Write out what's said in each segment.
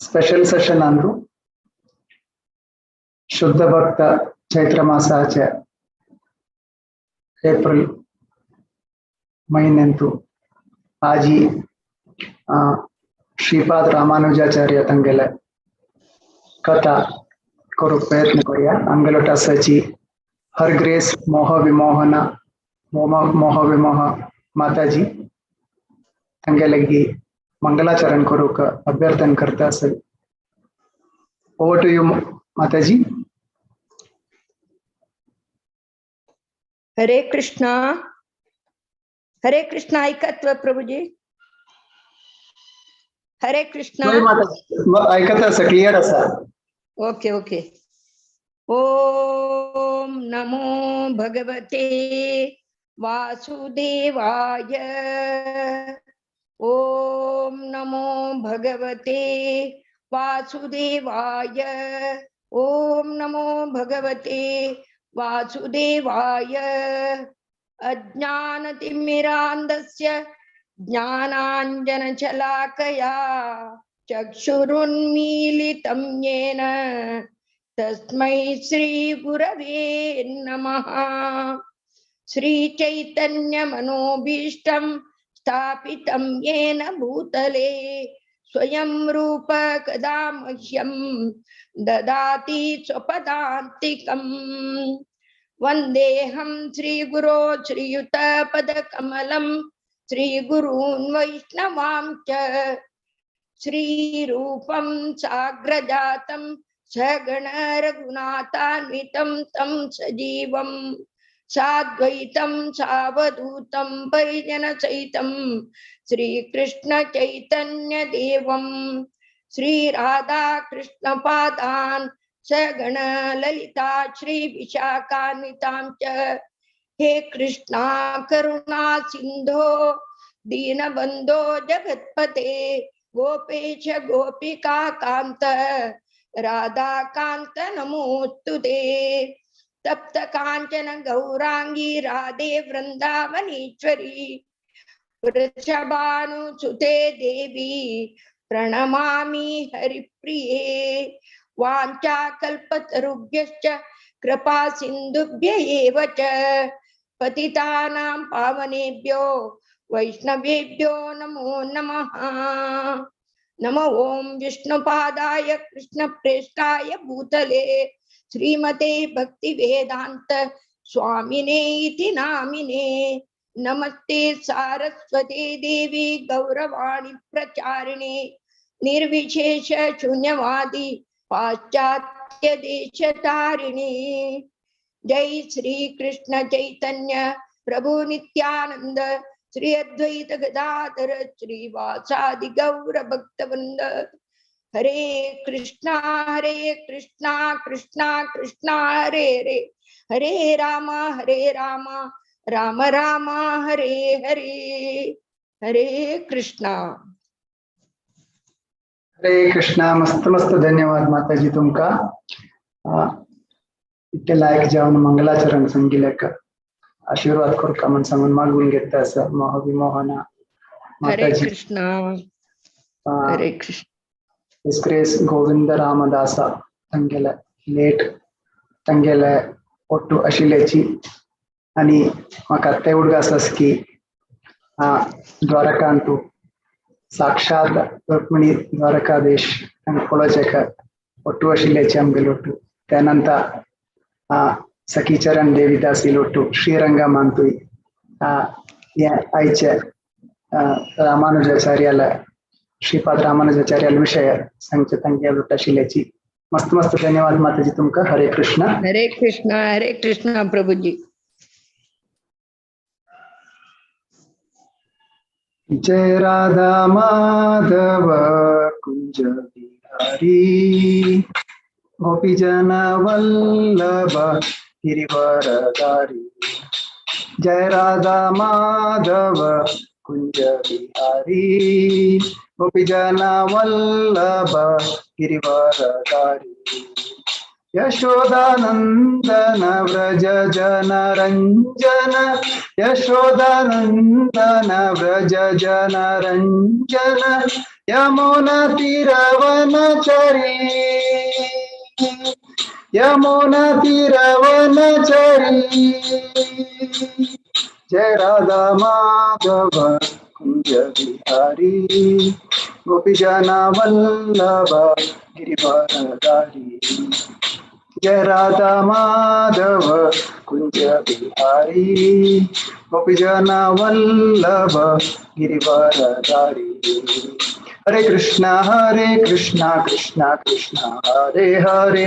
Special Seshan अंतु शुद्ध भक्त चैत्र मासाचे एप्रिल महिन्यांतु आजी श्रीपाद रामानुजाचार्य तंगेले कथा करूंक प्रयत्न करूया. आमगेलो आसाची हर ग्रेस मोह विमोहना मोह विमोह माताजी तांगेले मंगलाचरण करूंक अभ्यर्थन करता असेल. Over to you Mataji. Hare Krishna. Hare Krishna. ऐकत्व प्रभुजी. हरे कृष्णा. ऐकत आसा, क्लियर आसा. Okay okay. ओम नमो भगवते वासुदेवाय. ओम नमो भगवते वासुदेवाय. ओम नमो भगवते वासुदेवाय. अज्ञानतिमिरान्धस्य ज्ञानाञ्जनशलाकया चक्षुरुन्मीलितं येन तस्मै श्री गुरवे नमः. श्री चैतन्य मनोभीष्टं स्थापितं येन भूतले स्वयं रूप कदा मह्यं ददाति स्वपदान्तिकम्. वन्देऽहं श्रीगुरो श्रीयुतपदकमलं श्रीगुरून् वैष्णवां च. श्रीरूपं साग्रजातं सगण रघुनाथान्वितं तं सजीवं साद्वैतं सावधूतं परिजनसहितं श्रीकृष्ण चैतन्य देवं. श्री राधा कृष्ण पादान् सगण ललिता श्री विशाखान्वितां च. हे कृष्णा करुणा सिंधो दीनबंधो जगत्पते गोपेश गोपिका कांत राधा कांत नमोस्तुते. तप्त कांचन गौरांगी राधे वृंदावनेश्वरी वृषभानुसुते देवी प्रणमामि हरिप्रिये. वाञ्छाकल्पतरुभ्यश्च कृपा सिन्धुभ्य एव च पतितानां पावनेभ्यो वैष्णवेभ्यो नमो नमः. नमो ओम विष्णुपादाय कृष्णप्रेष्ठाय भूतले श्रीमते भक्तिवेदांत स्वामिने इति नामिने. नमस्ते सारस्वते देवी गौरवाणी प्रचारिणे निर्विशेष शून्यवादी पाश्चात्य देशतारिणे. जय श्री कृष्ण चैतन्य प्रभु नित्यानंद श्री अद्वैत गदाधर श्रीवासादि गौर भक्तवृंद. हरे कृष्णा कृष्णा कृष्णा हरे हरे, हरे राम राम राम हरे हरे. हरे कृष्णा. हरे कृष्णा. मस्त मस्त धन्यवाद माताजी तुमका. इतके लायक जावन मंगलाचरण संगिलेक आशीर्वाद करता म्हण सांगून मागून घेता आसा मोहविमोहना हरे कृष्णा. हरे कृष्ण. His Grace Govind रामदासा तांगेले लेट तांगेले ಒಟ್ಟು ಅಶಿಲೇಚಿ आणि म्हाका ते उडगास आसा की द्वारकांतु साक्षात रुक्मिणी द्वारकाधीश पळोवचेक ಒಟ್ಟು ಅಶಿಲೇಚಿ आमगेले ಒಟ್ಟು. त्यानंतर सखीचरण देवीदासी ಒಟ್ಟು श्रीरंग मानतुय आयचे रामानुजाचार्याला श्रीपाद रामानुजाचार्याला विषय सांगचे तांगे ಒಟ್ಟು अशिल्याची. मस्त मस्त धन्यवाद माताजी तुमका. हरे कृष्ण. हरे कृष्ण. हरे कृष्ण प्रभुजी. जय राधा माधव कुंज बिहारी गोपीजन वल्लभ गिरिवरधारी. जय राधा माधव कुंज बिहारी गोपीजन वल्लभ गिरिवरधारी. यशोदानंदन व्रज जन रंजन यशोदानंदन व्रज जन रंजन यमुना तीरवनचारी तीरवनचारी, यमुना तीरवनचारी, जय राधा माधव कुंज बिहारी, गोपी जना वल्लभ गिरिवरधारी, जय राधा माधव कुंज बिहारी, गोपी जना वल्लभ गिरिवरधारी। हरे कृष्णा कृष्णा कृष्णा हरे हरे,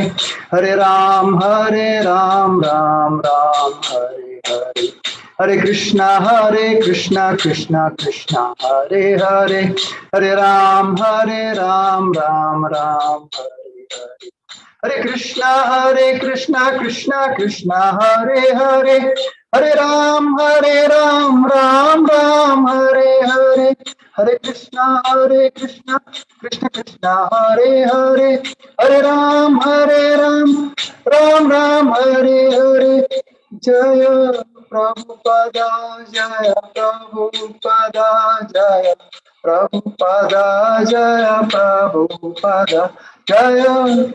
हरे राम राम राम हरे हरे। हरे कृष्णा कृष्णा कृष्णा हरे हरे, हरे राम राम राम हरे हरे। हरे कृष्णा कृष्णा कृष्णा हरे हरे, हरे राम राम राम हरे हरे। हरे कृष्णा कृष्ण कृष्णा हरे हरे, हरे राम राम राम हरे हरे। जय प्रभुपदा जय प्रभुपदा जय प्रभुपदा जय प्रभुपदा, जय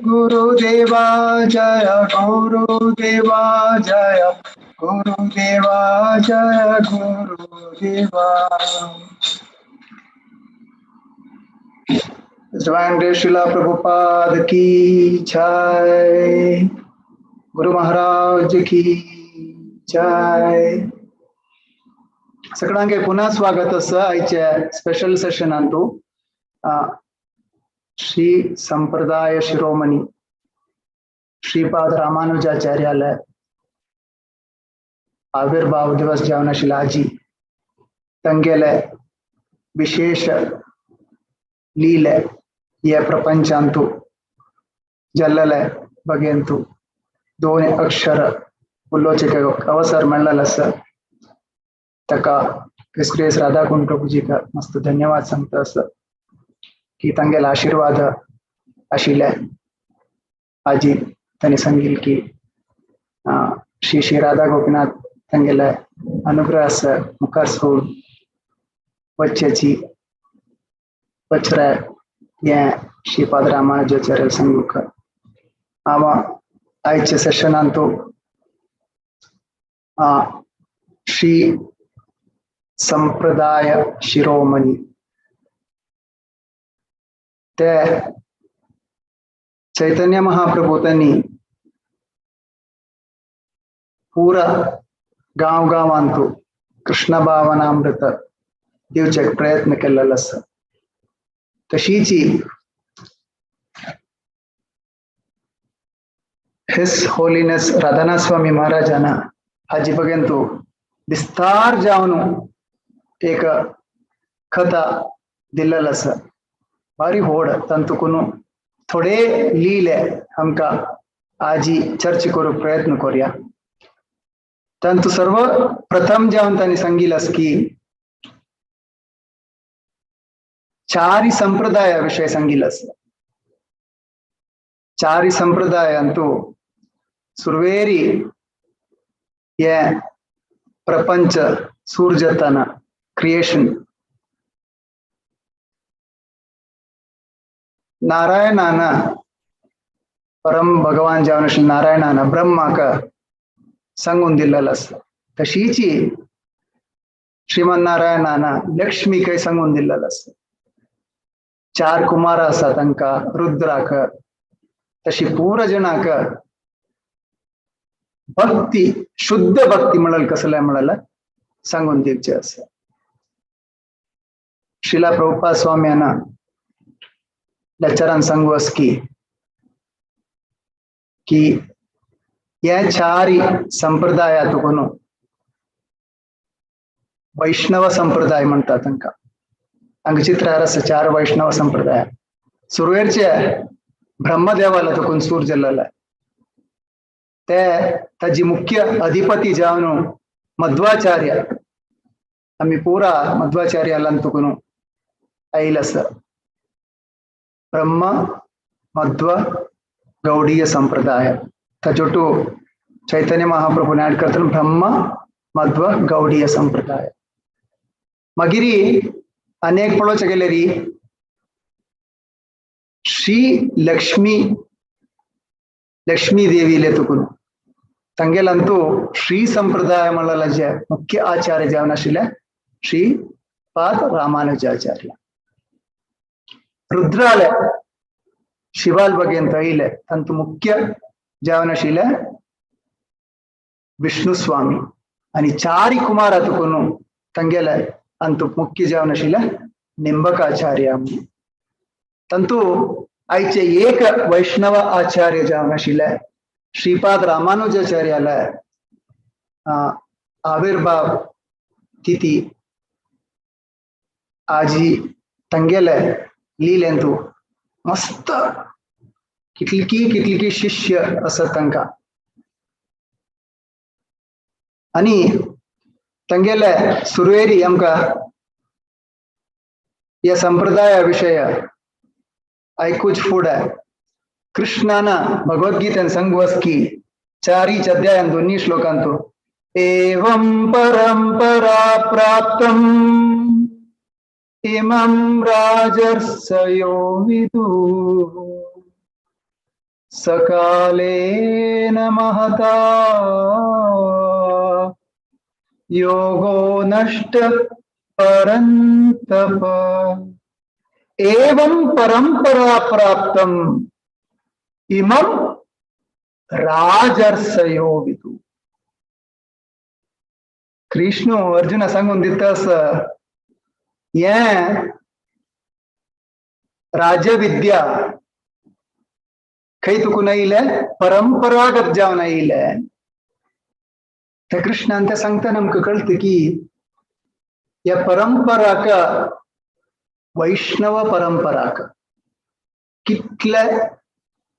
गुरुदेवा जय गुरुदेवा जय गुरुदेवा जय गुरुदेवा। Divine Grace Srila Prabhupada की जय, गुरु महाराज की जय। सगळ्यांके पुन्हा स्वागत आसा आयच्या स्पेशल सेशनांतु। श्री संप्रदाय शिरोमणी श्रीपाद रामानुजाचार्याले आविर्भाव दिवस जावन आशिल्लो आजी तांगेले विशेष लीले हे प्रपंचांतु जल्लले बगेंतु दोन अक्षर उलोवचें अवसर मेळ्ळेलो आसा, ताका क्रिस्क्रेस राधाकुंड प्रभुजीक मस्त धन्यवाद सांगता आसा की तांगेले आशीर्वाद आशिल्ले आजी तांणी सांगिल की श्री श्री राधा गोपीनाथ तांगेले अनुग्रह आसा मुखार सोड वच्चेची वचरे हें श्रीपाद रामानुजाचार्य सांगूक। हांव आयच्या सेशनांतु श्री संप्रदाय शिरोमणी ते चैतन्य महाप्रभु तांणी पुरा गांव गांवांतु कृष्ण भावनामृत दिवचेक प्रयत्न केल्लो आसा। तशीची his holiness Radhanath स्वामी महाराजान हाजी बगेंतु विस्तार जावन एक कथा दिल्लेलो आसा, भारी व्हड तांतून थोडे लिहिले आमकां आजी चर्चा करूंक प्रयत्न करूया। तांतू सर्व प्रथम जावन तांणी सांगिल्लें आसा की चारी संप्रदाया विषय सांगिल्लें आसा। चारी संप्रदायांतु सुरवेरी हे प्रपंच सूर जाताना क्रिएशन नारायणान परम भगवान जावन आशिल्ल्या नारायणान ब्रह्माक सांगून दिल्लेलो आसा, तशीची श्रीमन नारायणान लक्ष्मीकय सांगून दिल्लेलो आसा। चार कुमार आसा तांकां रुद्राक, तशी पूरा जणाक भक्ती शुद्ध भक्ती म्हणल कसले म्हणल सांगून दिवचे आसा। श्रीला प्रभुपाद स्वाम्यान लेक्चरान सांगू आसा की की हे चारी संप्रदायातून वैष्णव संप्रदाय म्हणतात तांकां। हांगा चित्रार आसा चार वैष्णव संप्रदाय। सुरवेरचे ब्रह्मदेवाला तुकून सूर जाल्लो ते ताजी मुख्य अधिपती जावन मध्वाचार्य, आमी पुरा मध्वाचार्यालान तुकून आयिल्लो आसा। ब्रह्म मध्व गौडीय संप्रदाय ताजोटू चैतन्य महाप्रभु ऍड करतना ब्रह्म मध्व गौडीय संप्रदाय। मागीर अनेक पळोवचें गेल्यार श्री श्री लक्ष्मी लक्ष्मी देवीले तुकून ತಂಗೆಲಂತೂ ಶ್ರೀ ಸಂಪ್ರದಾಯ ಮಳ್ಳಲಜ ಮುಖ್ಯ ಆಚಾರ್ಯ ಜಾವನಶಿಲ ಶ್ರೀ ಪಾದ ರಾಮಾನುಜಾಚಾರ್ಯ. ರುದ್ರಾಲೆ ಶಿವಾಲ್ ಬಗ್ಗೆ ಅಂತ ಇಲೆ ತಂತು ಮುಖ್ಯ ಜಾವನಶೀಲ ವಿಷ್ಣು ಸ್ವಾಮಿ. आणि ಚಾರಿ ಕುಮಾರ ತುಕುನು ತಂಗೆಲ ಅಂತು ಮುಖ್ಯ ಜಾವನಶೀಲ ನಿಂಬಕಾಚಾರ್ಯ. ತಂತು ಆಯ್ಚೆ ಏಕ ವೈಷ್ಣವ ಆಚಾರ್ಯ ಜಾವನಶೀಲ ಶ್ರೀಪಾದ ರಾಮಾನುಜಾಚಾರ್ಯಾಲ ಆವಿರ್ಭಾವ ತಿಥಿ आजी ತಂಗೆಲೆ लीलेंतु मस्त कितलकी कितलकी शिष्य असत तांकां. आनी तांगेले सुरवेरी आमकां ह्या संप्रदाया विशय आयकूच फुडें कृष्णान भगवद्गीतेन सांगू की चारीच अध्यायान दोन्ही श्लोकांतु एवं परंपरा प्राप्तम इमं राजर्षयो विदु सकालेन महता योगो नष्ट परंतप. एवं परंपरा प्राप्तम इमं राजर्षयो विदु. कृष्ण अर्जुन सांगून दिता हें राजविद्या खंय तुकून आयिल्लें परंपरागत जावन आयिल्लें. ते कृष्णान तें सांगतना आमकां कळटा की ह्या परंपराक वैष्णव परंपराक कितले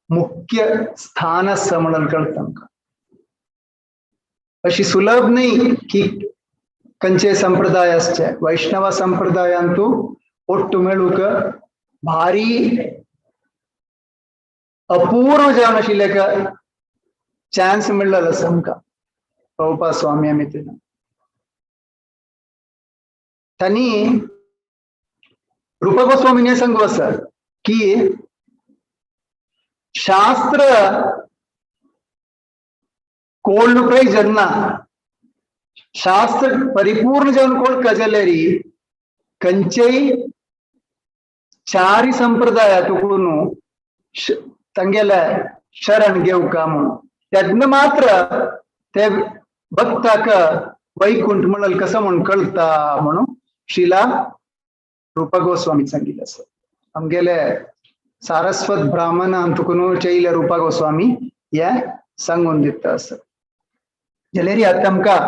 मुख्य स्थान आसा म्हणून कळटा आमकां. अशी सुलभ न्ही की खंयचे संप्रदाय आसचे वैष्णव संप्रदायांतू ಒಟ್ಟು मेळूंक भारी अपूर्व जावन आशिल्ले चान्स मेळ्ळो आसा आमकां प्रभुपाद स्वामी मित्र. तांणी रूप गोस्वामीने सांगू आसा की शास्त्र कोण प्रयोजन ना, शास्त्र परिपूर्ण जावन कोण जाल्यार खंयचेय चारी संप्रदाया तुकून तांगेले शरण घेवका म्हणून तेन्ना मात्र ते भक्ताक वैकुंठ म्हणल कसं म्हण कळटा म्हणून शिला रूप गोस्वामी सांगितलं आसा. आमगेले सारस्वत ब्राह्मणान तुकून चैले रूपा गोस्वामी हे सांगून दिता आसा. जाल्यार आतां आमकां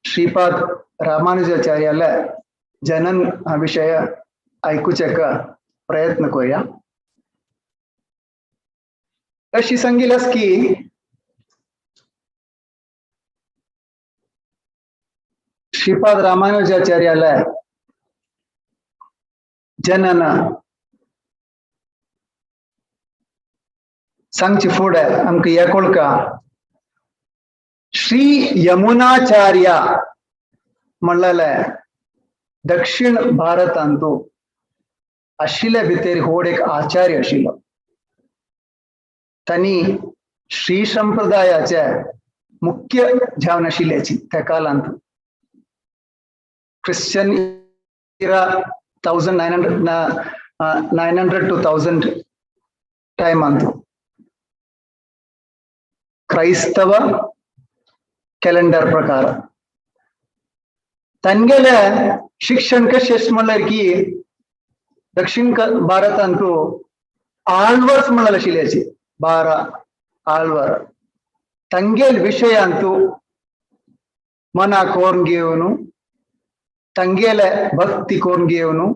श्रीपाद रामानुजाचार्याले जनन विशय आयकुचेक प्रयत्न करूया. अशी सांगितलं की श्रीपाद रामानुजाचार्याले जनन सांगचे फुडें आमकां हें कळका श्री यमुनाचार्य म्हणलेले दक्षिण भारतांतू आशिल्ले भितर होड एक आचार्य आशिल्लो. तांणी श्री संप्रदायाचे मुख्य जावन आशिल्ल्याची त्या कालांत Christian era 1900 to 1000 ಟೈಮ್ ಅಂತು ಕ್ರೈಸ್ತವ ಕ್ಯಾಲೆಂಡರ್ ಪ್ರಕಾರ ತನ್ಗೆಲೆ ಶಿಕ್ಷಣ कशें म्हणल्यार की दक्षिण भारतांतू आಳ್वर्स म्हणल्यार आशिल्ल्याची 12 आಳ್वर ತಂಗೇಲ್ ವಿಷಯ ಅಂತೂ ಮನ ಕೋರ್ಗೆಯವನು ತಂಗೇಲೆ ಭಕ್ತಿ ಕೋರ್ಗೆಯವನು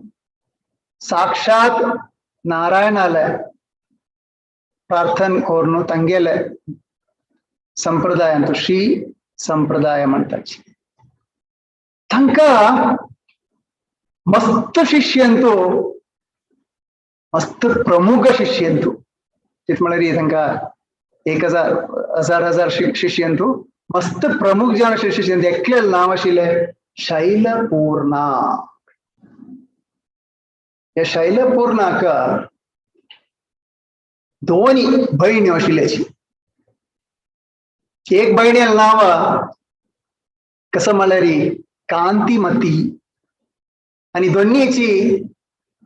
ಸಾಕ್ಷಾತ್ ನಾರಾಯಣಲೆ ಪ್ರಾರ್ಥನೆ ಕೋರ್ನು ತಂಗೇಲೆ ಸಂಪ್ರದಾಯ ಅಂತೂ ಶ್ರೀ ಸಂಪ್ರದಾಯ म्हणताची. तांकां मस्त शिष्य ಅಂತೂ मस्त प्रमुख शिष्य ಅಂತೂ तित म्हळ्यार तांकां 1000 हजार हजार शिष्य ಅಂತೂ मस्त प्रमुख जावन शिष्य एकले नांव आशिल्लें शैलपूर्णा. हे शैलपूर्णाक दोनी भयणी आशिल्ल्याची. एक भयणीले नांव कसं म्हळ्यार कांतिमती आणि दोन्हीची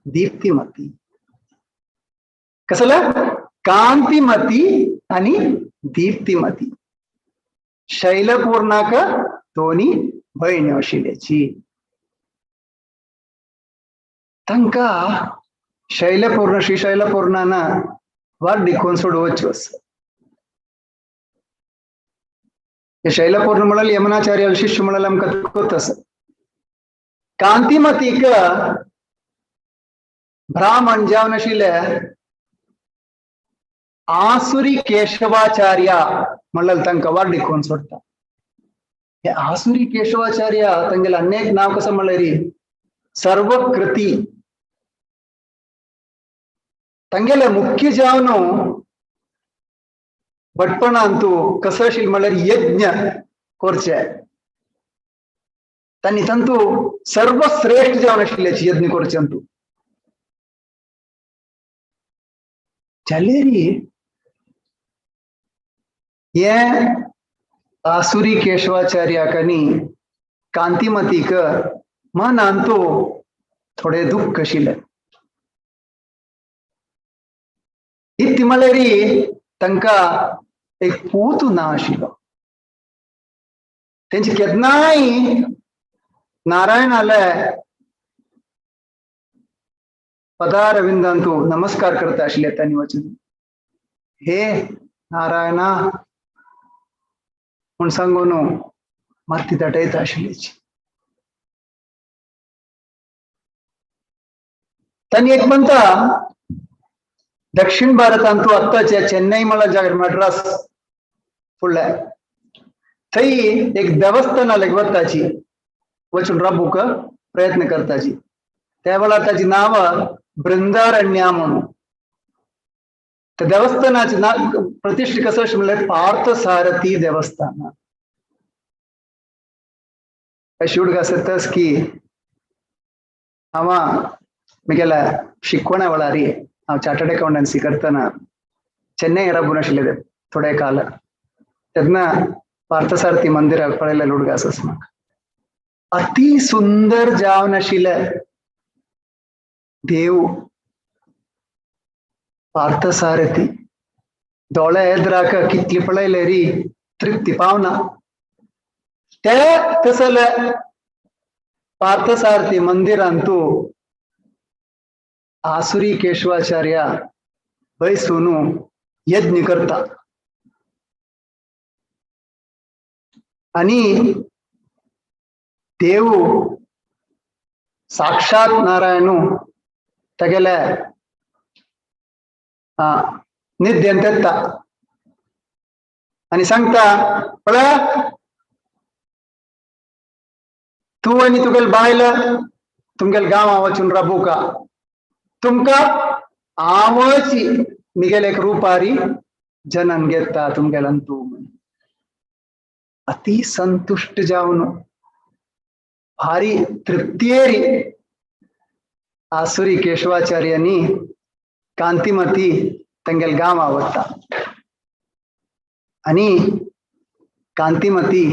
दीप्तिमती. कसलं? कांतिमती आणि दीप्तिमती. शैलपूर्णाक दोन्ही भयणी आशिल्ल्याची. तांकां शैलपूर्ण श्री शैलपूर्णान वाट दिखोवन सोडोवच्यो आसा. हे शैलपूर्ण म्हळ्यार यमुनाचार्य शिष्य म्हळ्यार आमकां गोत आसा. कांतिमतीक ब्राह्मण जावन आशिल्ले आसुरी केशवाचार्य म्हळ्यार तांकां वाट दिखोवन सोडटा. हे आसुरी केशवाचार्य तांगेले अनेक नांव कसं म्हळ्यार सर्वकृती. तांगेले मुख्य जावन भटपणांतू कसं आशिल्लें म्हळ्यार यज्ञ करचे. तांणी तांतू सर्वश्रेष्ठ जावन आशिल्ल्याची यज्ञ करचे अंतू. जाल्यार हे आसुरी केशवाचार्याक आनी कांतिमतीक मनांतू थोडे दुख्ख आशिल्लें. इतली म्हळ्यार तांकां एक पूत ना आशिल्लो. तेंचे केन्नाय नारायणाले पदारविंदांतू नमस्कार करता आशिल्ले. तांणी वचून हे नारायणा म्हूण सांगून माती दाटयता आशिल्ल्याची. तांणी एक म्हणटा दक्षिण भारतांतू आत्ताच्या चेन्नई म्हळ्यार जाग्यार मड्रास फुडल्या थंय एक देवस्थान वताची वचून राबूंक प्रयत्न करताची. त्या वेळार ताची नांव बृंदारण्या म्हणून. त्या देवस्थानाचे नांव प्रतिष्ठा कसं अशें म्हणल्यार पार्थसारथी देवस्थान. अशी उडग आसतच की हांव म्हगेल्या शिकवणा वेळार हांव चार्टर्ड अकाउंटन्सी करतना चेन्नई राबून आशिल्ले थोडे काल. तेन्ना पार्थसारथी मंदिराक पळयलें उडग आसच म्हाका. अति सुंदर जावन आशिल्ले देव पार्थसारथी. दोळे एदराक कितली पळयले री तृप्ती पावना. ते तसले पार्थसारथी मंदिरांतू आसुरी केशवाचार्य बैसून यज्ञ करता आणि देव साक्षात नारायण तागेले निद्येंत येता आनी सांगता पळय तूं आनी तुगेले बायल तुमगेले गांवां वचून राबूका. तुमकां हांवच मिगेले एक रुपारी जनन घेता तुमगेल्यान तूं. अति संतुष्ट जावन भारी तृप्तियेरी आसुरी केशवाचार्यांनी कांतिमती तांगेले गांवां वता आनी कांतिमती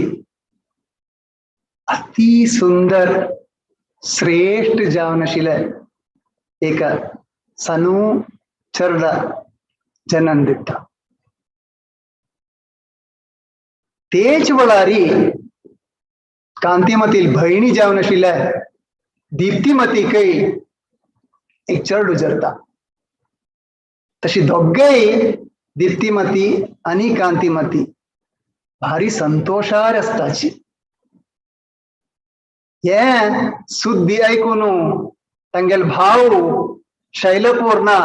अति सुंदर श्रेष्ठ जावन आशिल्ले एक सनू चर्ड जनन दिता. तेच वेळारी कांतिमती भयणी जावन आशिल्ले दीप्तिमतीकय एक चर्ड उजरता. तशी दोगेय दीप्तिमती आनी कांतिमती भारी संतोषार आसताची. हे सुद्दी आयकून तांगेले भाव शैलपूर्णा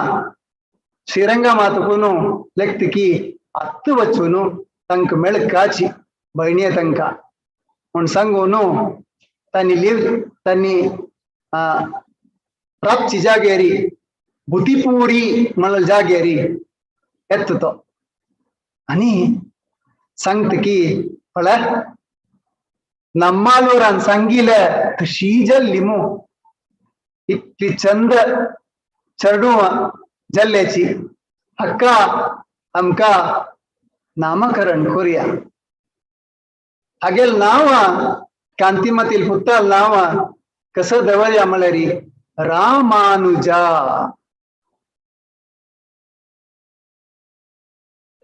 श्रीरंगा मातकून लेखत की आत्त वचून तांकां मेळकाची भयणी तांकां म्हूण सांगून तांणी लिव तांणी रातची जागेरी बुतीपुरी म्हणल्यार जागेरी येता तो आनी सांगता की पळय नम्मालूरान सांगिले तशी जाल्ली मू इतली चंद चेडूं जल्ल्याची हक्का आमकां नामकरण करुया. हागेल नांव कांतिमतील पुत्ताल नांव कसं दवरया म्हळ्यार रामानुजा.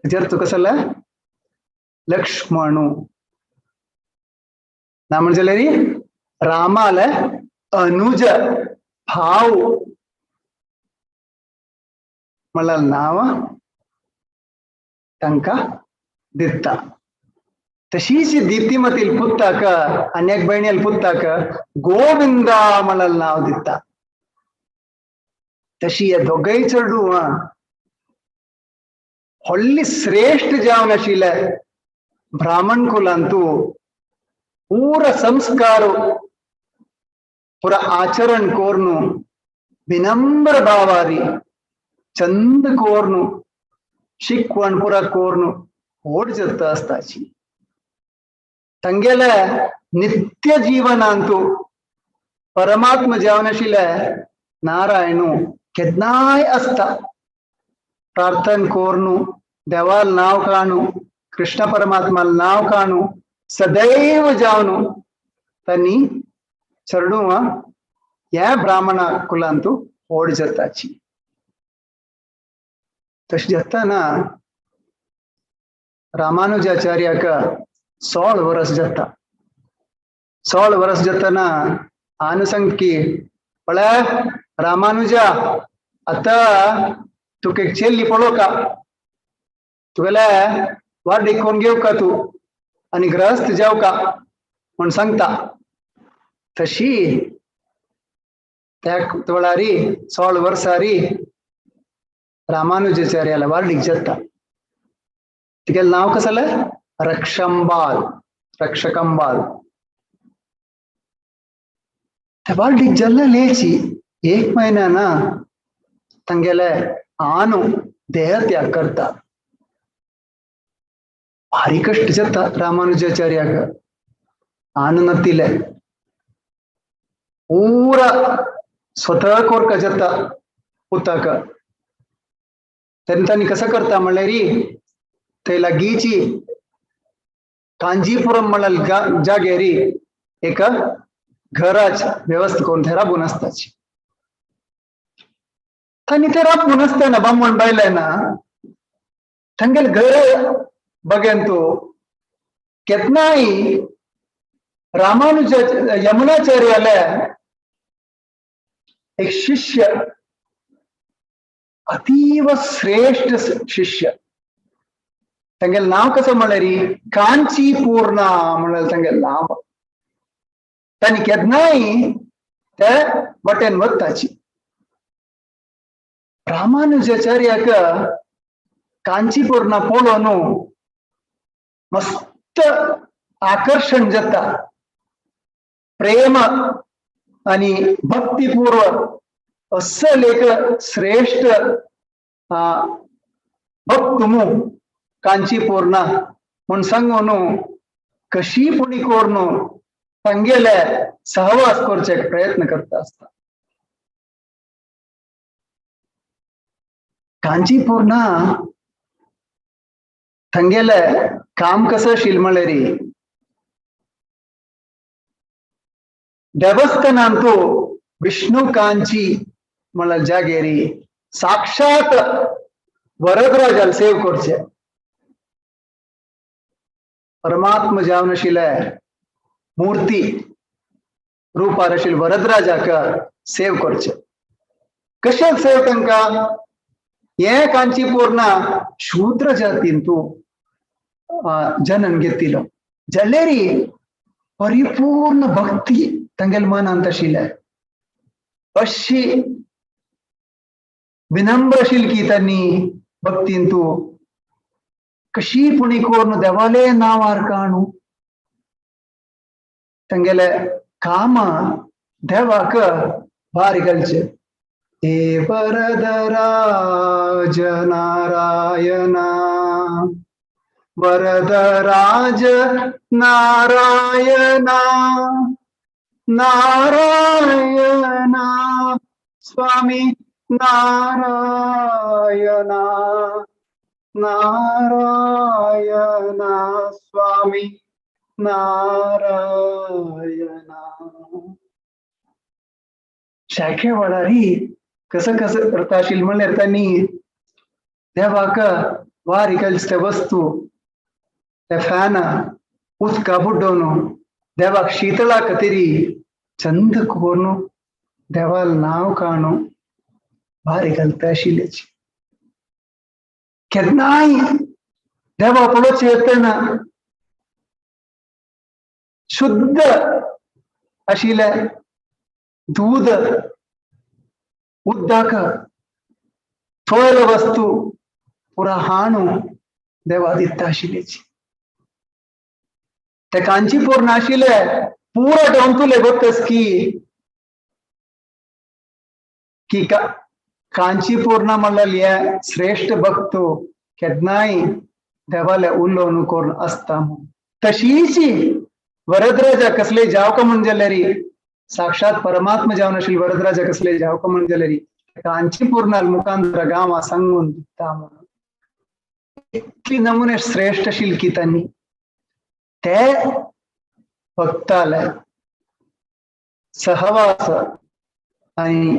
तेजेर तुका कसले लक्ष्मणू ना म्हणजे रामाले अनुज भाव म्हळ्यार नांव तांकां दिता. तशीच दीप्तिमतील पुत्ताक आनी एक भयणील पुत्ताक गोविंदा म्हळ्यार नांव दिता. तशी हे दोगय चेडूं व्हडली श्रेष्ठ जावन आशिल्ले ब्राह्मण कुलांतू पूरा संस्कार पूरा आचरण कोर्नु विनम्र भावारी चंद कोर्नु शिकवण पुरा कोर्नु व्हड जाता आसताची. तांगेले नित्य जीवनांतू परमात्मा जावन आशिल्ले नारायणू केन्नाय आसता. प्रार्थन कोर्नु देवाल नांव काणू कृष्ण परमात्मा नांव काणू सदैव जावन तांणी चेडूं ह्या ब्राह्मणा कुलांतू व्हड जाताची. तशें जातना रामानुजाचार्याक 16 वर्स जाता. 16 वर्स जातना आनु सांगकी पळय रामानुजा आतां तुका एक चेल्ली पळोवका तुगेले वाडीक कोण घेवका तूं आनी ग्रहस्थ जावका म्हूण सांगता. तशी त्या वेळारी 16 वर्सारी रामानुजाचार्याला वार्डीक जाता. तिगेलें नांव कसलें रक्षंबाल रक्षकंबाल. त्या वार्डीक जाल्ले लेची एक म्हयन्या ना तांगेले आनु देहत्याग करता. भारी कश्ट जाता रामानुजाचार्याक. आनु नतिले पूरा स्वतः कोरका जाता पुताक. तेन्ना तांणी कसं करता म्हणल्यार थंय लागींची कांजीपुरम म्हळ्यार जाग्यारी एका घराच व्यवस्था करून थंय राबून आसताची. तांणी ते राबून आसतना बामण बायले ना तांगेले घर बघेन तूं केन्नाय रामानुज यमुनाचार्याले एक शिष्य अतीव श्रेष्ठ शिष्य तांगेलें नांव कसं म्हणल्यार कांचीपूर्णा म्हणल्यार तांगेलें नांव. तांणी केन्नाय ते वटेन वताची. रामानुजाचार्याक कांचीपूर्णा पळोवन मस्त आकर्षण जाता. प्रेम आणि भक्तिपूर्व अस्सल एक श्रेष्ठ भक्त मू कांचीपूर्णा म्हूण सांगून कशी पुणी करून तांगेले सहवास करचे प्रयत्न करता आसता. कांचीपूर्णा तांगेले काम कसं आशिल्लें म्हणल्यार देवस्थानांतू विष्णु कांची म्हळ्यार जागेरी साक्षात वरदराजाल सेव करचे. परमात्मा जावन आशिल्ले मूर्ती रूपार आशिल्ले वरदराजाक सेव करचे. कशें सेव तांकां हे कांचीपूर्णा शूद्र जातींतू जनन घेतिलो जाल्यारी परिपूर्ण भक्ती तांगेले मनांत आशिल्ले. अशी विनम्र आशिल्ली की तांणी भक्तींतू कशी पुणी करून देवाले नांवार काणू तांगेले काम देवाक भार घालचे. हे वरदराज नारायणा वरदराज नारायणा नारायणा स्वामी नारायणा नारायणा स्वामी नारायणा. शाखे वळारी कसं कसं करता आशिल्लें म्हणल्यार तांणी देवाक वारी घालचे वस्तू त्या फॅन उदका बुड्डोवन देवाक शीतळा खातीर चंद करून देवाल नांव काणू वारी घालता आशिल्ल्याची. केन्नाय देवा पळोवचें येतना शुद्ध आशिल्लें दूध उदक थोयल वस्तू पुरा हाणू देवा दिता आशिल्ल्याची. ते कांचीपूर नाशिल्ले पुरा डोंतुले गोतस की की कांचीपूर्ण म्हणलेली श्रेष्ठ भक्त केन्नाय देवाले उलोवन करून आसता. तशीच वरदराजा कसले जावका म्हण जाल्यार साक्षात परमात्मा जावन आशिल्ले वरदराजा कसले जावका म्हण जाल्यार कांचीपूर्णाल मुखांतर गांवा सांगून दिता म्हणून इतली नमुने श्रेष्ठ आशिल्ली की तांणी ते भक्ताले सहवास आनी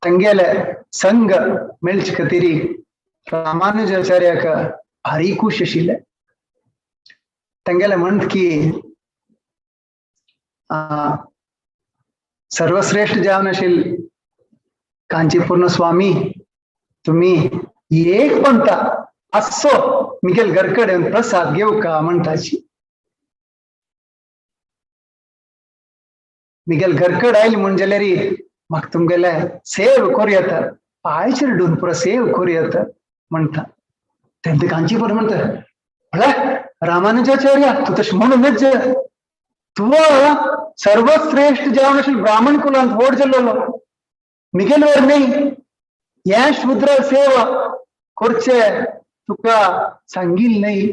तांगेले संग मेळचे खातीर रामानुजाचार्याक भारी खूश आशिल्ले. तांगेले म्हणत की सर्वश्रेष्ठ जावन आशिल्ले कांचीपूर्ण स्वामी तुम्ही एक म्हणता असो मिगेल घरकडेन प्रसाद घेऊ का म्हणताची. मिगेल घरकड आयली म्हण जाल्यार म्हाका तुमगेले सेव करूं येता, पांय चिरडून पुरो सेव करूं येता म्हणटा. तेन्ना कांचीपूर्ण म्हणटा म्हळ्यार रामानुजाचार्य तूं तशें म्हणूनच तूं सर्वश्रेष्ठ जावन आशिल्ले ब्राह्मण कुलांत व्हड जाल्लो मिगेल वर न्ही हे शूद्र सेवा करचे तुका सांगील न्ही.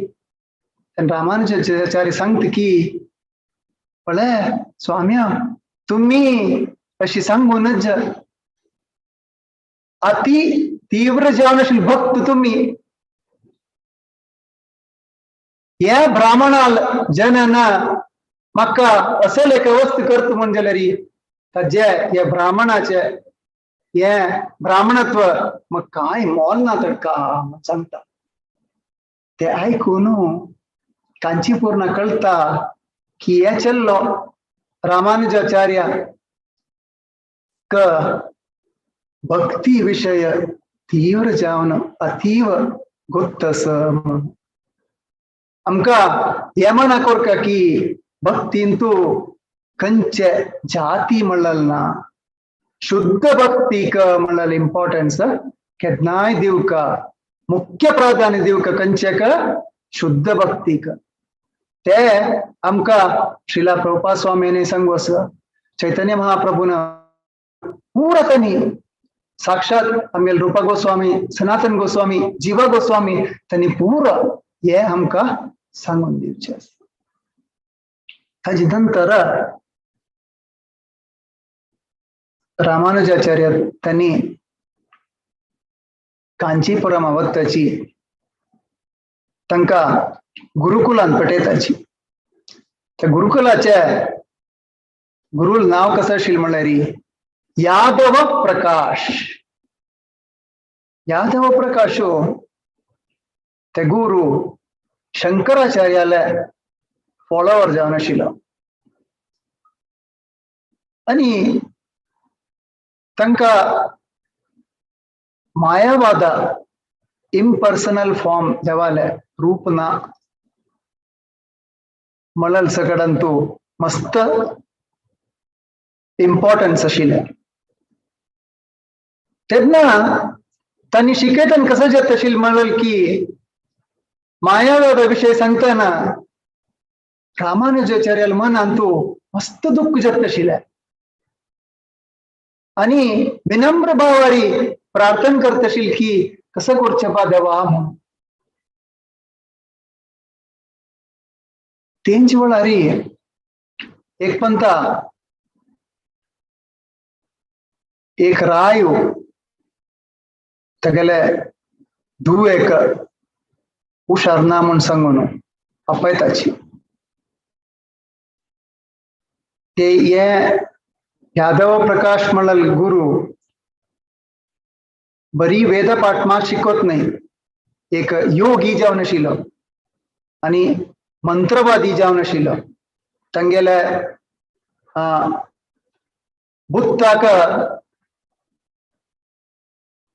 रामानुजाचार्य सांगता की पळय स्वाम्या तुम्ही अशी सांगूनच अति तीव्र जावन आशिल्ले भक्त तुम्ही ह्या ब्राह्मणाल जनना म्हाका असले एक वस्तू करता म्हण जाल्यार ताजे ह्या ब्राह्मणाचे हे ब्राह्मणत्व मग काय मोल ना ताका म्हण सांगता. ते आयकून कांचीपूर्ण कळटा की हे चल्लो रामानुजाचार्य क भक्ती विषय तीव्र जावन अतीव गोत्तस. आमकां हें म्हणा कोरका की भक्तीन तूं खंयचे जाती म्हणलें ना, शुद्ध भक्तीक म्हणलें इम्पॉर्टन्स केन्नाय दिवका, मुख्य प्राधान्य दिवका खंयचेक शुद्ध भक्तीक. ते आमकां श्रीला प्रभुपाद स्वामींनी सांगू आसा, चैतन्य महाप्रभून पुरा तांणी साक्षात आमगेले रुपा गोस्वामी, सनातन गोस्वामी, जीवा गोस्वामी तांणी पुरा हे आमकां सांगून दिवचें आसा. ताजे नंतर रामानुजाचार्य तांणी कांचीपुरम वताची तांकां गुरुकुलान पटयताची. त्या गुरुकुलाचे गुरुल नांव कसं आशिल्लें म्हणल्यार यादव प्रकाश. यादव प्रकाश ते गुरु शंकराचार्याले फॉलोवर जावन आशिल्लो आनी तांकां मायावादा इम्पर्सनल फॉर्म देवाले रूप ना म्हणल सकडान तो मस्त इम्पॉर्टन्स आशिल्लें. तेन्ना तांणी शिकयतना कसं जाता आशिल्लें म्हणल की मायावादा विशय सांगतना रामानुजाचार्याल मनान तो मस्त दुःख जाता आशिल्लें आनी विनम्र भावारी प्रार्थना करता आशिल्लें की कसं करचें पा देवा म्हणून. तेंचे वेळार एक पंता एक रायो तागेले धुवेक हुशार ना म्हूण सांगून आपयताची. ते हे यादव प्रकाश म्हणल गुरु बरी वेदपाठ मात शिकत नाही, एक योगी जावन आशिल्लो आनी मंत्रवादी जावन आशिल्लो. तांगेले बुत्ताक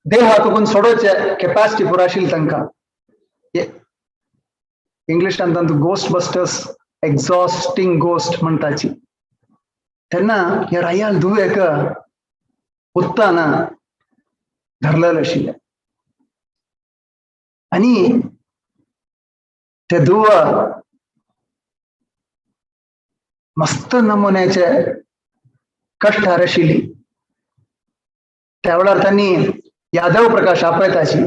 देहातून सोडोवचे कॅपॅसिटी पुरो आशिल्ली तांकां. इंग्लिशान तांतूं गोस्ट बस्टर्स, एक्झॉस्टिंग गोस्ट म्हणटाची. तेन्ना ह्या रायाल धुवेक उत्तान धरलेलें आशिल्लें आनी ते धुव मस्त नमुन्याचे कश्टार आशिल्ली. त्या वेळार तांणी यादव प्रकाश आपयताची,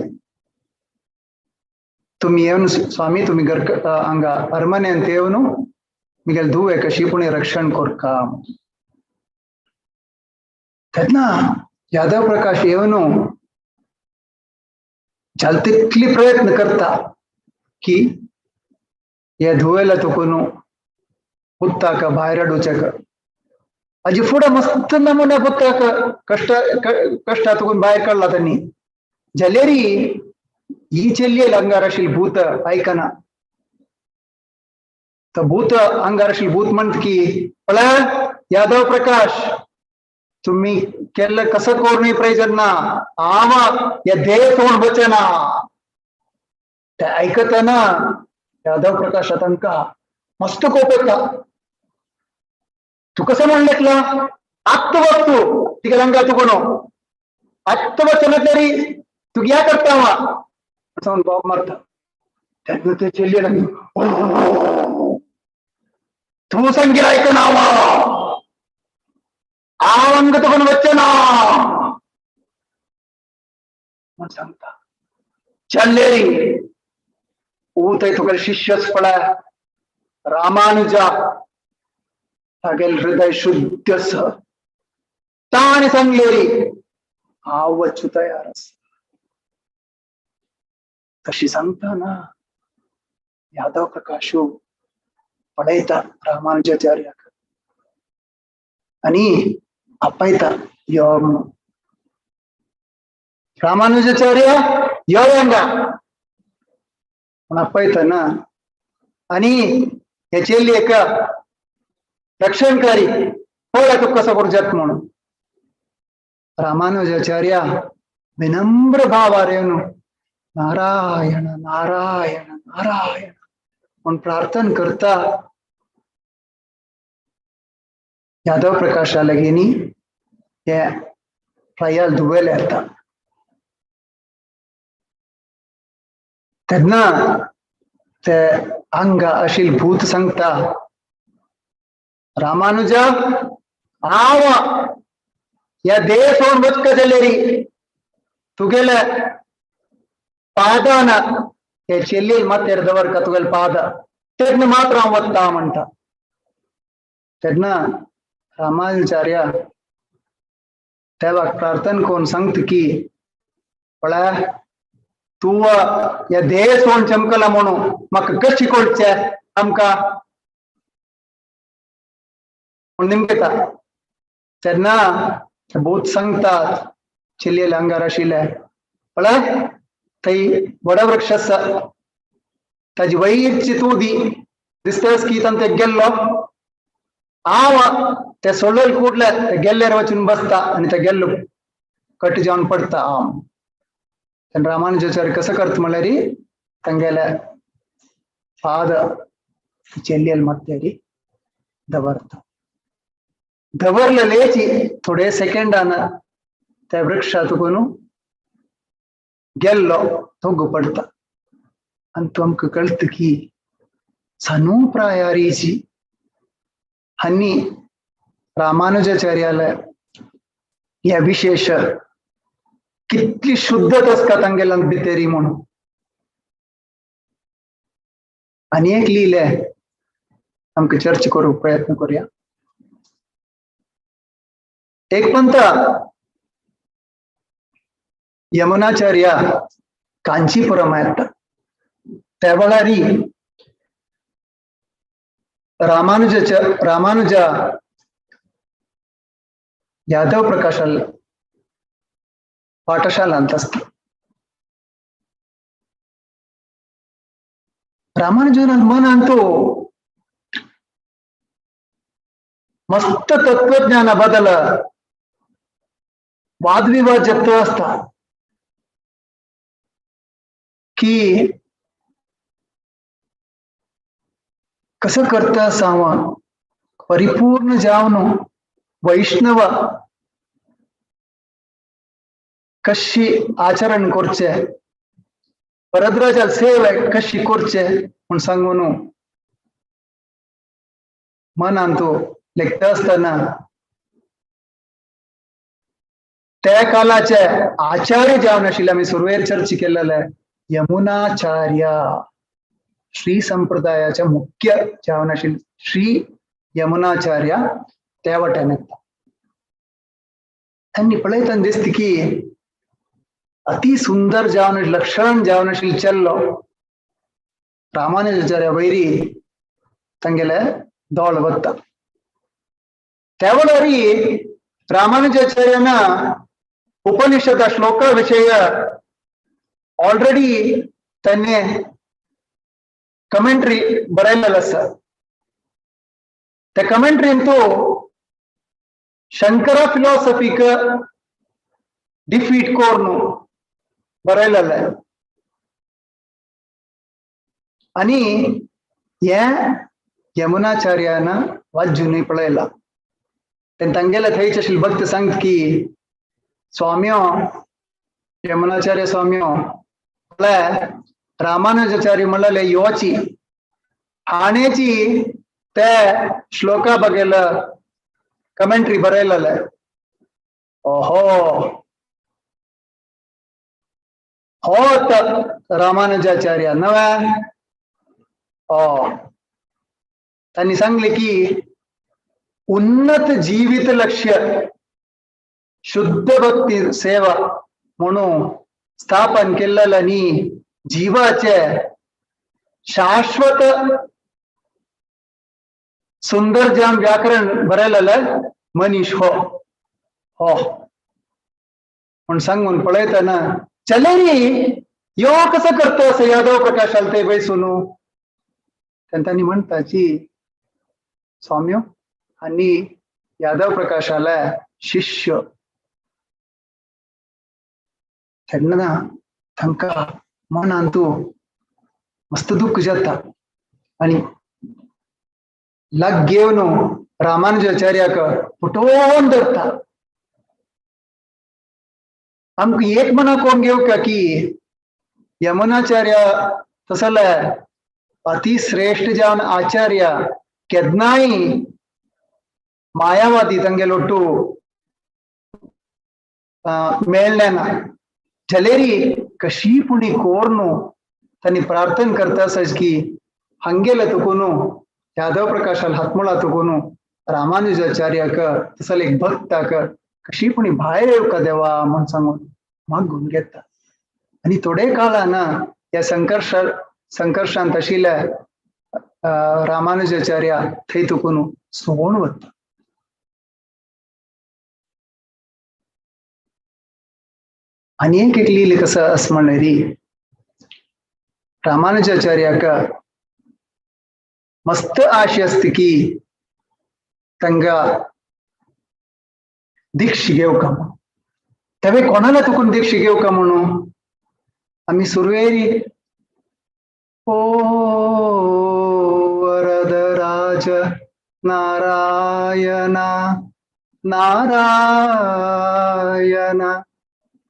तुमी येवन स्वामी तुमी घर हांगा अरमन्यांत येवन मिगेल धुवे कशी पूण रक्षण करका. तेन्ना यादव प्रकाश येवन जाल तितली प्रयत्न करता की हे धुवेला तुकून पुत्ताक भायर हाडूचेक. आजी फुडें मस्त नमुन्या पुत्ताक कश्ट कश्टा तुकून भायर काडला तांणी. जाल्यारी ही चेल्ली अंगार आशिल्ली भूत आयकना. तर भूत अंगार आशिल्ली भूत म्हणत की पळय यादव प्रकाश तुम्ही केल्ले कसं करूनय प्रयोजन ना, हांव हे देह सोडून वचना. ते आयकतना यादव प्रकाश तांकां मस्त कोप येता. तूं कसं म्हणलें आत्त वस्तू तिका अंगा तुकून आत्त वचना तरी तूं या करता वा बॉब मारता. तेन्ना ते चेल्ली लागली तूं सांगील आयकना हांव अंग तुकून वचना म्हूण सांगता. चल्लेरी थंय तुका शिष्यच पळय रामानुजा तागेल हृदय शुद्ध आसा. ताणें सांगलेरी हांव वचूं तयार आसा. तशी सांगता ना यादव प्रकाशू पळयता रामानुजाचार्याक आनी आपयता यो म्हणून. रामानुजाचार्य यो हांगा म्हूण आपयता ना. आनी हे चेल्ली एक रक्षणकारी पळय तुका कसो करूं जाता म्हणून. रामानुजाचार्य विनम्र भावार येवन नारायण नारायण नारायण म्हूण प्रार्थना करता. यादव प्रकाशा लागीं हे रायाल धुवेले येता. तेन्ना ते आंगा आशिल्लें भूत सांगता रामानुजा हांव ह्या देह सोडून वचका जाल्यारी तुगेले पादान हे चेल्ली माथ्यार दवरका तुगेले पाद तेन्ना मात्र हांव वता म्हणटा. तेन्ना रामानुजाचार्य देवाक प्रार्थना करून सांगता की पळय तूं ह्या देह सोडून चमकला म्हणून म्हाका कशें कळचें आमकां म्हूण निमगता. तेन्ना भूत सांगतात चेल्लेल्या अंगार आशिल्ले पळय थंय वडवृक्ष आसा ताजी वयरची तूं दी दिसताच की तांकां गेल्लो हांव ते सोडलेले कुडले ते गेल्ल्यार वचून बसता आनी ते गेल्लो कट जावन पडटा हांव. तेन्ना रामानुजाचार्य कसो करता म्हणल्यार तांगेले पाद चेल्लेले माथ्यार दवरता. दवरलेलेची थोडे सेकंडान त्या वृक्षा तुकून गेल्लो तोगो पडटा. आनी तूं आमकां कळटा की सानू प्रायारीची हांणी रामानुजाचार्याले ह्या विशेष कितली शुद्धता आसता तांगेल्यान भितरी म्हणून. आनी एक लिहिले आमकां चर्चा करूंक प्रयत्न करुया. एक पंत यमुनाचार्य कांचीपुरम येता. त्या वेळारी रामानुज यादव प्रकाशाल पाठशालांत असता. रामानुजन मनांत मस्त तत्वज्ञाना बदल वादविवाद जगतो असता की कसं करता असावा परिपूर्ण जावन वैष्णव कशी आचरण करचे, वरदराजाल सेवे कशी करचे म्हूण सांगून मनांत लेखता आसतना त्या कालाचे आचार्य जावन आशिल्ले आमी सुरवेर चर्चा केलेले यमुनाचार्य श्री संप्रदायाचे मुख्य जावन आशिल्ले श्री यमुनाचार्य त्या वाट्यान येता. त्यांनी पळयतना दिसता की अति सुंदर जावन लक्षण जावन आशिल्ले चेल्लो रामानुजाचार्य वैरी तांगेले दोळ वता. त्या वेळारी रामानुजाचार्यान उपनिषद श्लोक विषय ऑलरेडी त्यांनी कमेंट्री बरयलेलं आसा. त्या कमेंट्रीन तो शंकरा फिलॉसॉफीक डिफीट करून बरयलेलं आणि हे यमुनाचार्यान वाज्जुनूय पळयला. तेन्ना तांगेले थंयचे आशिल्ले भक्त सांगता की स्वाम्यो यमुनाचार्य स्वाम्यो म्हळ्यार रामानुजाचार्य म्हणलेले योची हाणेची ते श्लोका बगेल कमेंट्री बरयलेले. ओहो होत रामानुजाचार्य नव्या त्यांनी सांगले की उन्नत जीवित लक्ष्य शुद्ध भक्ती सेवा म्हणून स्थापन केलेलं आणि जीवाचे शाश्वत सुंदर जाम व्याकरण बरयलेलं मनीष हो हो म्हण सांगून पळयतना चलेरी यो कसं करतो असं यादव प्रकाशाल ते बैसून त्यांनी म्हणताची स्वाम्यो आणि यादव प्रकाशाला शिष्य तेन्ना तांकां मनांत मस्त दुःख जाता आणि लाग घेवन रामानुजाचार्याक फुटोवन धरता. आमकां एक मना कोण घेवका की यमुनाचार्य तसले अतिश्रेष्ठ जावन आचार्य केन्नाय मायावादी तांगेलो ಒಟ್ಟು मेळ्ळें ना. जलेरी कशी पुणी कोर्नु त्यांनी प्रार्थना करता आसच की हांगेले तुकून यादव प्रकाशाल हातमुळा तुकून रामानुजाचार्याक तसले एक भक्ताक कशी पुणी भायर येवका देवा म्हूण सांगून मागून घेता. आनी थोडे काळान ह्या संकर्षांत आशिल्ल्या रामानुजाचार्य थंय तुकून सोडून वता. आनी एक एक लिहिले कसं असं म्हणलें रामानुजाचार्याक मस्त आशे असते की तांकां दीक्षा घेवका म्हणून. तेवे कोणाला तुकून दीक्षा घेवका म्हणून आमी सुरवेरी ओ वरदराज नारायणा नारायण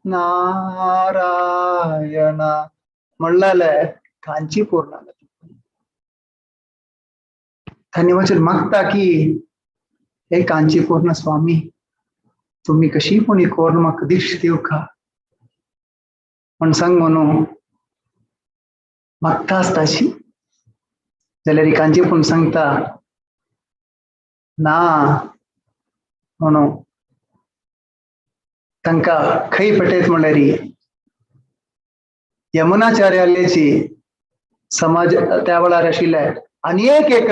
नारायण म्हणलेले कांचीपूर्ण त्यांनी वचन मागता की हे कांचीपूर्ण स्वामी तुम्ही कशी पुणी कोर्ण म्हाका दीक्षा दिवका म्हण सांग म्हणून मागता आसताशी. जाल्यार कांचीपूर्ण सांगता ना म्हणून तांकां खंय पेटयत म्हणल्यार यमुनाचार्याची समाज त्या वेळार आशिल्ले आनी एक एक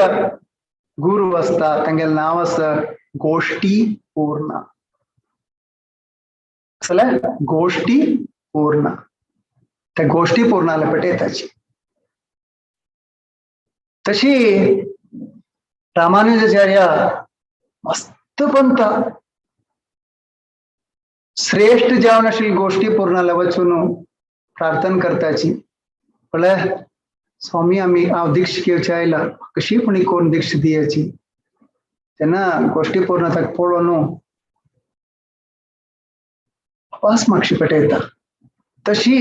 गुरू आसता तांगेलें नांव आसा गोष्टी पूर्ण. कसलें? गोष्टी पूर्ण. त्या गोष्टी पूर्णाला पेटयताची. तशी रामानुजाचार्य मस्त पंत श्रेष्ठ जावन आशिल्ली गोष्टी पूर्णाला वचून प्रार्थना करताची. म्हळ्यार स्वामी आमी हांव दीक्ष घेवचे आयला, कशी पुणी कोण दीक्ष दियाची. तेन्ना गोष्टी पूर्ण ताका पळोवन अपास मागशी पेटयता. तशी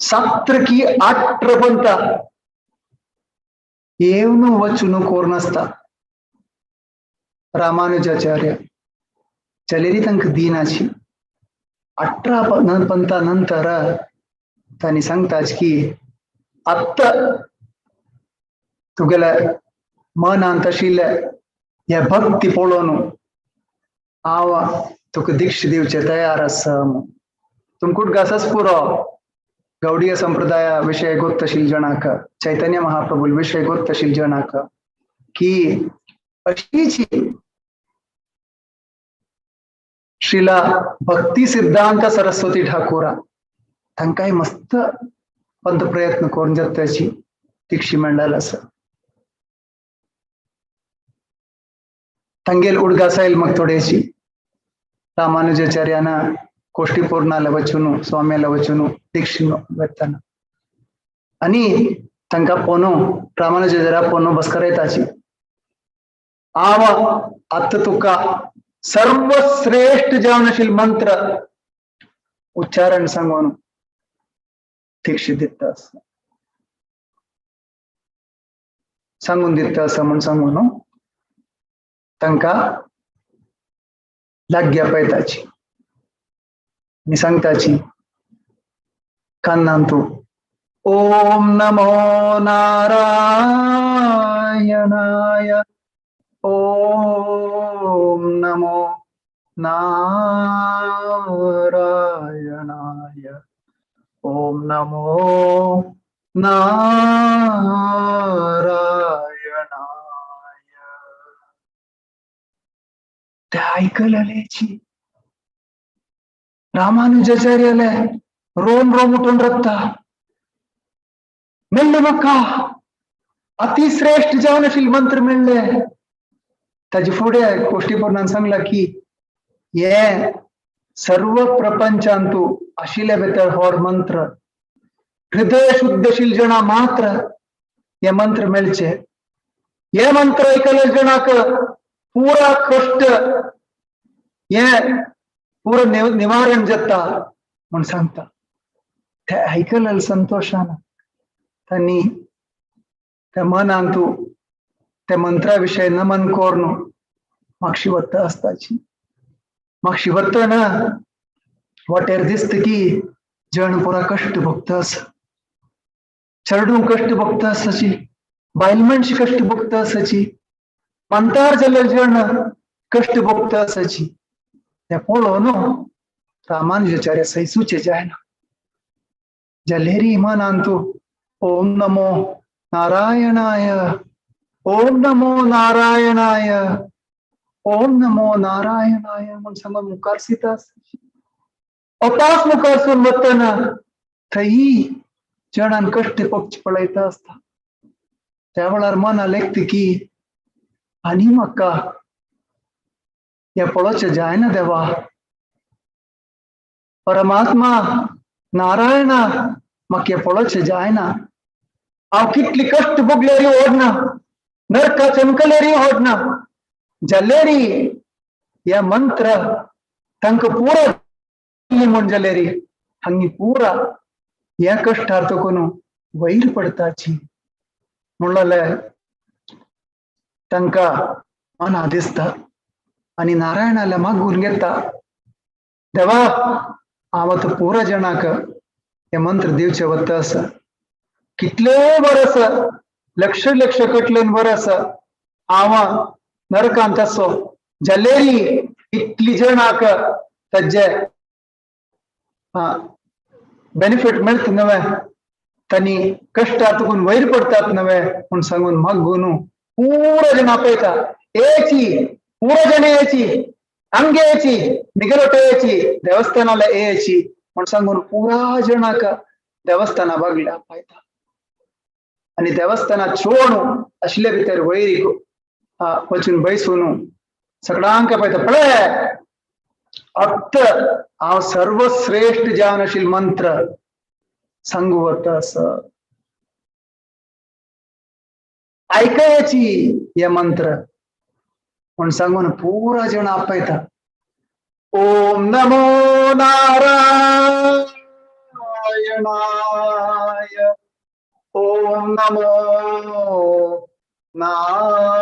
सात्रकी आठ पंत येवन वचून कोर नासता रामानुजाचार्य चलेरी तांकां दिनाची. 18 पंता नंतर तांणी सांगताच की आत्ता तुगेले मनांत आशिल्ले हे भक्ती पळोवन हांव तुका दीक्ष दिवचे तयार आसा. तुमकूट घासच पुरो गौडीय संप्रदाया विशय गोत्त आशिल्ले जणांक, चैतन्य महाप्रभू विशय गोत्त आशिल्ले जणांक की अशीच श्रीला भक्ती सिद्धांत सरस्वती ठाकूरा तांकांय मस्त पंत प्रयत्न करून जाताची दीक्षी मेळ्ळेलो आसा. तांगेल उडगासायल मग थोडेशी रामानुजाचार्यान गोष्टी पूर्णाला वचून स्वाम्याला वचून दीक्षिण वेताना आनी तांकां पोनो रामानुजाचार्या पोनो बसकरयताची. आव आतां तुका सर्वश्रेष्ठ जावन आशिल्ले मंत्र उच्चारण सांगून दीक्ष दिता आसा, सांगून दिता आसा म्हूण सांगून तांकां लागीं आपयताची आनी सांगताची कानांतू ओम नमो नारायणाय, ओम नमो नारायणाय, ओम नमो नारायणाय. ते आयकलेची रामानुजाचार्याले रोम रोम उठून रत्ता मेळ्ळे म्हाका अतिश्रेष्ठ जावन आशिल्ले मंत्र मेळ्ळे. ताजे फुडें कोष्टीपूर्णान सांगला की हे सर्व प्रपंचांतू आशिल्ले भितर होर मंत्र हृदय शुद्ध आशिल्ले जणां मात्र हे मंत्र मेळचे. हे मंत्र आयकले जणांक पुरा कश्ट हे पुरा निवारण जाता म्हूण सांगता. ते आयकले संतोशान तांणी त्या मनांतू त्या मंत्रा विशय नमन करून मागशी वत्ता आसताची. मागशी वतना वाटेर दिसता की जण पुरा कश्ट भोगता आसा, चेडूं कश्ट भोगता आसाची, बायल मनशी कश्ट भोगता आसाची, पंतार जाल्ले जण कश्ट भोगता आसाची. ते पळोवन रामानुजाचार्य सैसूचे जायना. जालेरी मनांतू ओम नमो नारायणाय, ओम नमो नारायणाय, ओम नमो नारायणाय म्हूण सांगून मुखार सीता आसा. अपास मुखारसून वतना थंय जणान कश्ट पक्षी पळयता आसता. त्या वेळार मना लेखता की आनी म्हाका हें पळोवचें जायना देवा, परमात्मा नारायणा म्हाका हें पळोवचें जायना. हांव कितली कश्ट भोगलेरी ओडना, नरका चमकलेरी ओडना, जालेरी हे मंत्र तांकां पुरो म्हूण जालेरी हांगी पुरा हे कश्टार तकून वयर पडताची म्हणलें तांकां मना दिसता आनी नारायणाल्या मागून घेता, देवा हांव आतां पुरा जणांक हे मंत्र दिवचे वता आसा. कितले बरें आसा, लक्ष लक्ष कटलेन बरें आसा, हांव नरकांत आसो जालेरी इतली जणांक ताजे बेनिफीट मेळटा नवें तांणी कश्टां तुकून वयर पडतात नवे म्हूण सांगून मागून पुरो जण आपयता येची पुरो जण येची हांगे येची मिगलोटे येची देवस्थानाला येची म्हूण सांगून पुरा जणाक देवस्थाना बागले आपयता आनी देवस्थानात चोण आशिल्ले भितर वयर वचून बैसून सगळ्यांक पळयता पळय अत्त हांव सर्वश्रेष्ठ जावन आशिल्लो मंत्र सांगू वता आसा आयकयाची हे मंत्र म्हूण सांगून पुरा जण आपयता ओम नमो नारायणाय ओम नमो नारायणाय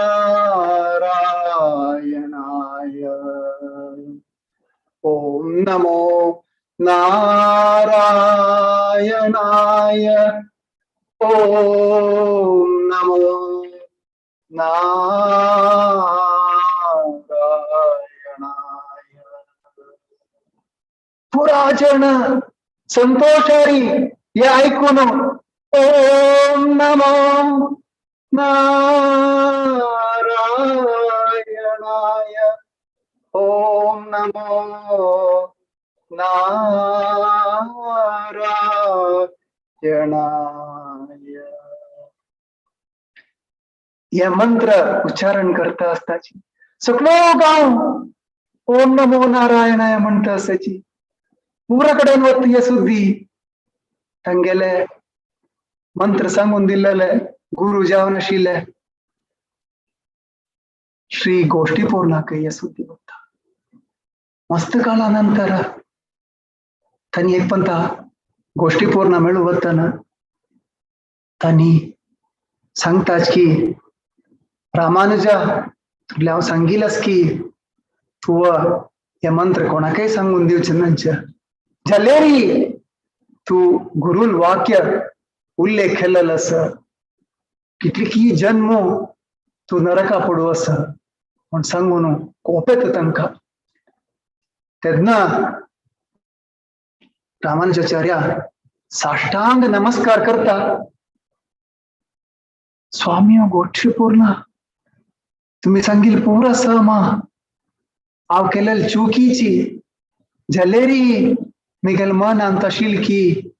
ओम नमो नारायणाय ओम नमो नारायणाय. पुरा जण संतोषारी हे ऐकून ओम नमो नारायणाय ओम नमो नारायणाय हे मंत्र उच्चारण करता आसताची सगळो गांव ओम नमो नारायणाय म्हणटा आसताची. पुरा कडेन वता हे सुद्दी तांगेले मंत्र सांगून दिल्लेले गुरु जावन आशिल्ले श्री गोष्टी पूर्णाक हे सुद्दी वता. मस्त काळा नंतर तांणी एक पंता गोष्टी पूर्ण मेळू वतना तांणी सांगताच की रामानुजा तुगेलें हांव सांगिलास की तूं हे मंत्र कोणाकय सांगून दिवचें न्हय जाल्यार तूं गुरुल वाक्य उल्लेख केलेलो आसा कितली जन्म तूं नरका पडू आसा म्हूण सांगून कोपेता तांकां. तेन्ना रामानुजाचार्य साष्टांग नमस्कार करता. स्वामी गोष्टी पूर्ण तुम्ही सांगील पूर आसा मा हांव केलेल चुकीची जाल्यार मिगेल मनांत आशिल्ली की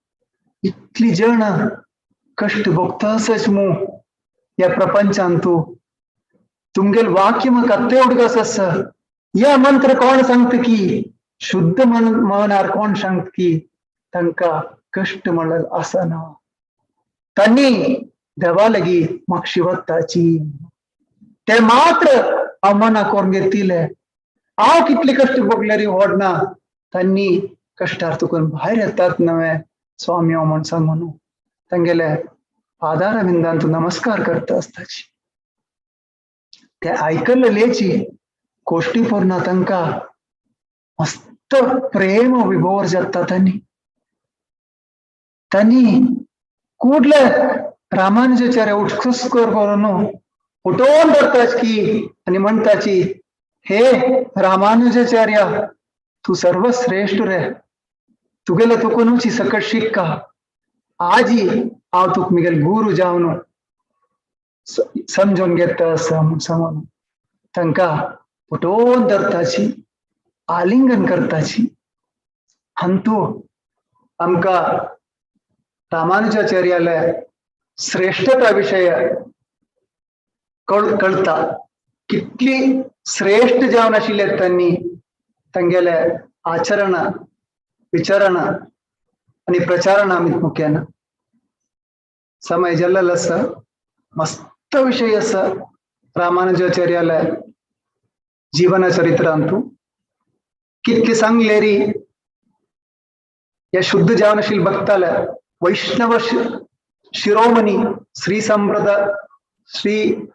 इतली जण कश्ट भोगता आसच मू ह्या प्रपंचांत तुमगेल वाक्य म्हाका तेवडगास आसा. ह्या मंत्र कोण सांगता की शुद्ध मन मनार कोण सांगता की तांकां कश्ट म्हणल्यार आसना तांणी देवा लागीं मागशी वताची ते मात्र हांव मना करून घेतिले हांव कितले कश्ट भोगल्यार व्हडना तांणी कश्टार तुकून भायर येतात नवे स्वामी म्हूण सांगून तांगेले पादारविंदान तूं नमस्कार करता आसताची. ते आयकल्लेची गोष्टी पूर्ण तांकां मस्त प्रेम विभोर जाता. तांणी तांणी कुडले रामानुजाचार्य उठकुस्कर करून उठोवन धरताच की आनी म्हणटाची हे रामानुजाचार्य तूं सर्वश्रेष्ठ रे तुगेले तुकूनच सकट शिक्का आजी हांव तुका मिगेल गुरू जावन समजून घेता आसा म्हूण सांगून तांकां उठोवन धरताची आलिंगन करताची. हांतू आमकां रामानुजाचार्याले श्रेष्ठता विशय कळता कितली श्रेष्ठ जावन आशिल्ले तांणी तांगेले आचरण विचरण आनी प्रचारण आमी मुख्यान समय जाल्लो आसा. मस्त विशय आसा रामानुजाचार्याले जीवन चरित्रांतू कितले सांगलेरी ह्या शुद्ध जावन आशिल्ले भक्ताले वैष्णव शिरोमणी श्री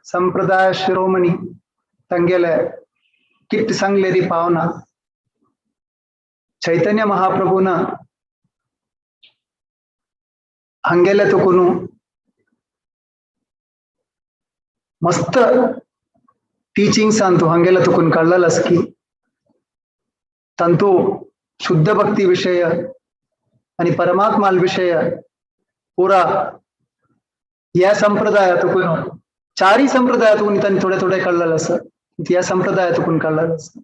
संप्रदाय शिरोमणी तांगेले कितले सांगलेरी पावना. चैतन्य महाप्रभून हांगेले तुकून मस्त टीचिंग्सान तूं हांगेले तुकून कळ्ळें आसा की तांतू शुद्ध भक्ती विशय आनी परमात्मा विशय पुरा ह्या संप्रदायातून चारी संप्रदायातून त्यांनी थोडे थोडे काढलेलं आसा, ह्या संप्रदायातून काढलेलं आसा.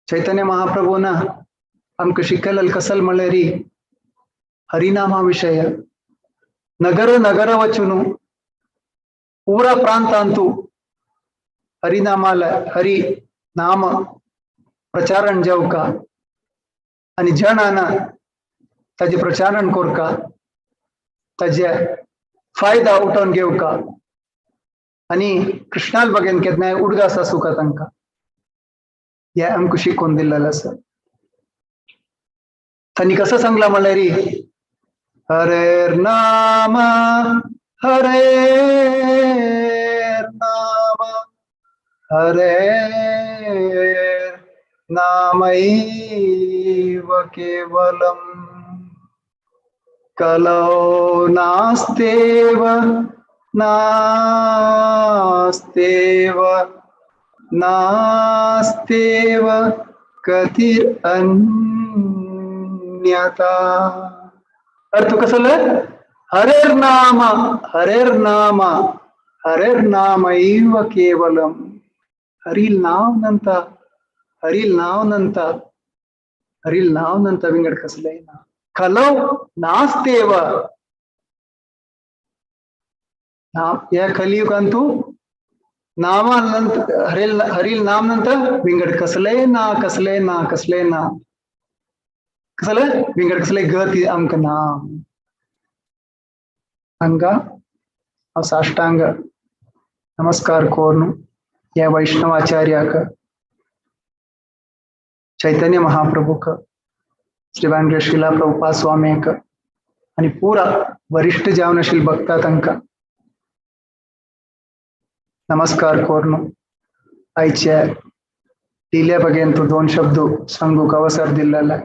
चैतन्य महाप्रभून आमकां शिकयलें कसल म्हणल्यार हरिनामा विशय. नगर नगर वचून पुरा प्रांतांतु हरिनामाला हरि नाम प्रचारण जावका आनी जणांना ताजें प्रचारण करका, ताजे फायदा उठोवन घेवका आनी कृष्णाल बगेन केन्नाय उडगास आसूका तांकां, हें आमकां शिकोवन दिल्लें आसा. तांणी कसो सांगलां म्हणल्यार हरेर नाम हरेर नाम हरेर नामैव केवलम कलौ नास्तेव नास्तेव नास्तेव गतिर अन्यथा. अर्थ कसलो? हरेर नाम हरेर नाम हरेर नामैव केवलम. हरील नाव नंतर हरील नाव नंतर हरील नाव नंतर विंगड कसलंय ना. कलौ नास्तेव या कलियुगांतु नामानंतर हरील हरील नाम नंतर विंगड कसले ना कसले ना कसले ना कसले विंगड कसले गती आमकां नाम. हांगा हांव साष्टांग नमस्कार करून ह्या वैष्णवाचार्याक चैतन्य महाप्रभूक श्री वांग्रे शिला प्रभुपाद स्वामीक आनी पुरा वरिष्ठ जावनशील भक्ता तांकां नमस्कार करून आयच्या दिल्या बगेन तूं दोन शब्द सांगूंक अवसर दिल्लेला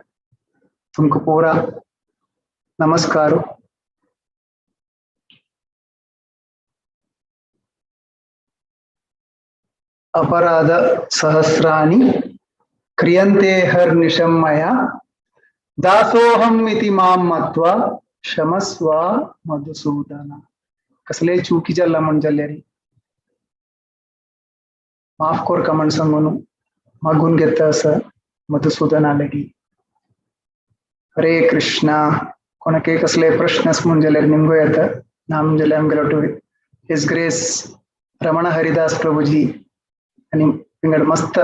तुमकां पुरा नमस्कार. अपराध सहस्राणि क्रियन्ते हर्निशं मया दासोहम इति मां मत्वा क्षमस्व मधुसूदन. कसले चुकी जाला म्हण जाल्यार माफ करका म्हण सांगून मागून घेता आसा मधुसूदना लागीं. हरे कृष्णा. कोणाकय कसले प्रश्न आसा म्हण जाल्यार निमगो येता ना म्हण जाल्यार आमगेलो his grace Raman Haridas Prabhuji आनी विंगड मस्त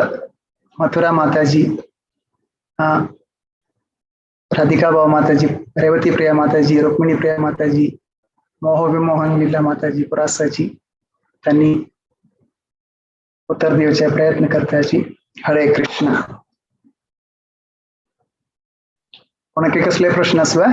मथुरा माताजी, राधिका भाव माताजी, रेवती प्रिया माताजी, रुक्मिणी प्रिया माताजी, मोह विमोहन लीला माताजी पुरासाची त्यांनी उत्तर दिवचे प्रयत्न करताची. हरे कृष्णा. कोणाके कसले प्रश्न आसवे?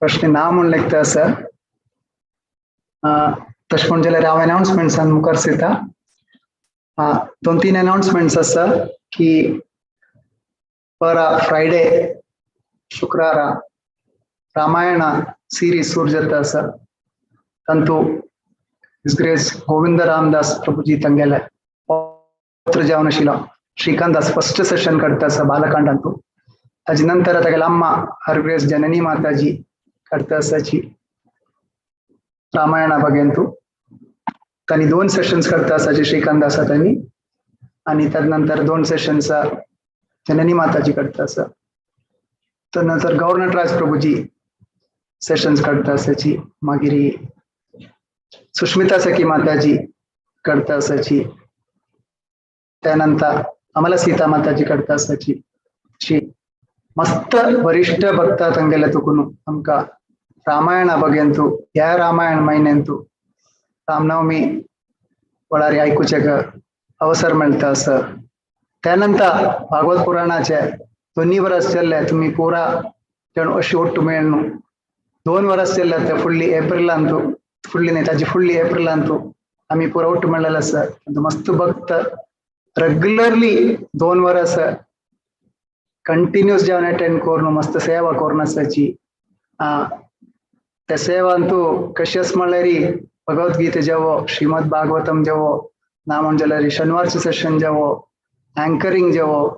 प्रश्न ना म्हूण लेखता आसा. तशें म्हण जाल्यार हांव अनाउन्समेंट्सान मुखार सरता. दोन तीन अनाउन्समेंट्स आसा की परा फ्रायडे शुक्रारा रामायणा सिरीज सुरू जाता आसा. तातूंत his grace Govind Ramdas Prabhuji तांगेले पत्र जावन आशिल्लो श्रीकांत दास फर्स्ट सेशन काडटा आसा बालकांडांतू. ताजे नंतर तागेले अम्मा हर ग्रेस जननी माताजी काडटा आसाची रामायणा बगेंतू. तांणी दोन सेशन्स करता आसाचे श्रीकांत दासा तांणी आनी तदनंतर दोन सेशन्स जननी माताजी करता आसा. तदनंतर गौर नटराज प्रभुजी सेशन्स काडटा आसाची. मागीर सुष्मिता सखी माताजी करता आसाची. त्यानंतर अमला सीता माताजी करता आसाची. अशी मस्त वरिष्ठ भक्ता तांगेले तुकून आमकां रामायणा बगेंतू ह्या रामायण म्हयन्यांतू रामनवमी वेळार आयकुचें अवसर मेळटा आसा. त्यानंतर भागवत पुराणाचे दोन्ही वरस चल्ले तुमी पुरा जण अशी ಒಟ್ಟು मेळ्ळू 2 वरस चल्ले ते फुडली एप्रिलांतू फुडली न्ही ताजी फुडली एप्रिलांतू आमी पुरा ಒಟ್ಟು मेळ्ळेले आसा. मस्त भक्त रेगुलरली 2 वरस कंटिन्यूस जेवण अटेंड करून मस्त सेवा करून आसाची. त्या सेवांतू कशेंच म्हणल्यार भगवद्गीते जेवो, श्रीमद भागवतम जेवो, ना म्हण जाल्यार शनिवारचें सेशन जेवो, अँकरींग जेवो,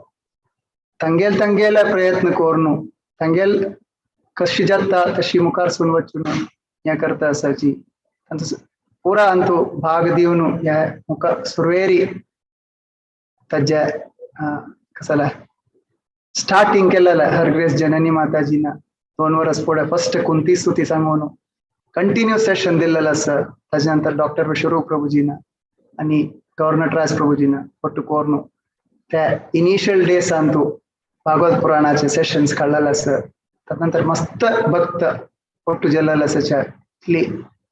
तांगेल तांगेले प्रयत्न करून तांगेल कशी जाता तशी मुखार सून वचून हें करता आसाची. तांचो पुरा अंतू भाग दिवन ह्या मुखार सुरवेरी ताज्या कसला स्टार्टिंग केलेलं हरग्रेस जननी माताजीना 2 वर्स फुडें फर्स्ट कुंती स्तुती सांगून कंटिन्यू सेशन दिलेलं आसा. ताज्या नंतर डॉक्टर विश्वरूप प्रभुजीना आनी गव्हर्नर राज प्रभुजीना ಒಟ್ಟು ಕೋರ್ನು त्या इनिशियल डेस अंतू भागवत पुराणाचे सेशन्स काडलेले आसा. तदनंतर मस्त भक्त ಒಟ್ಟು ಜल्लेले आसाच्या इतली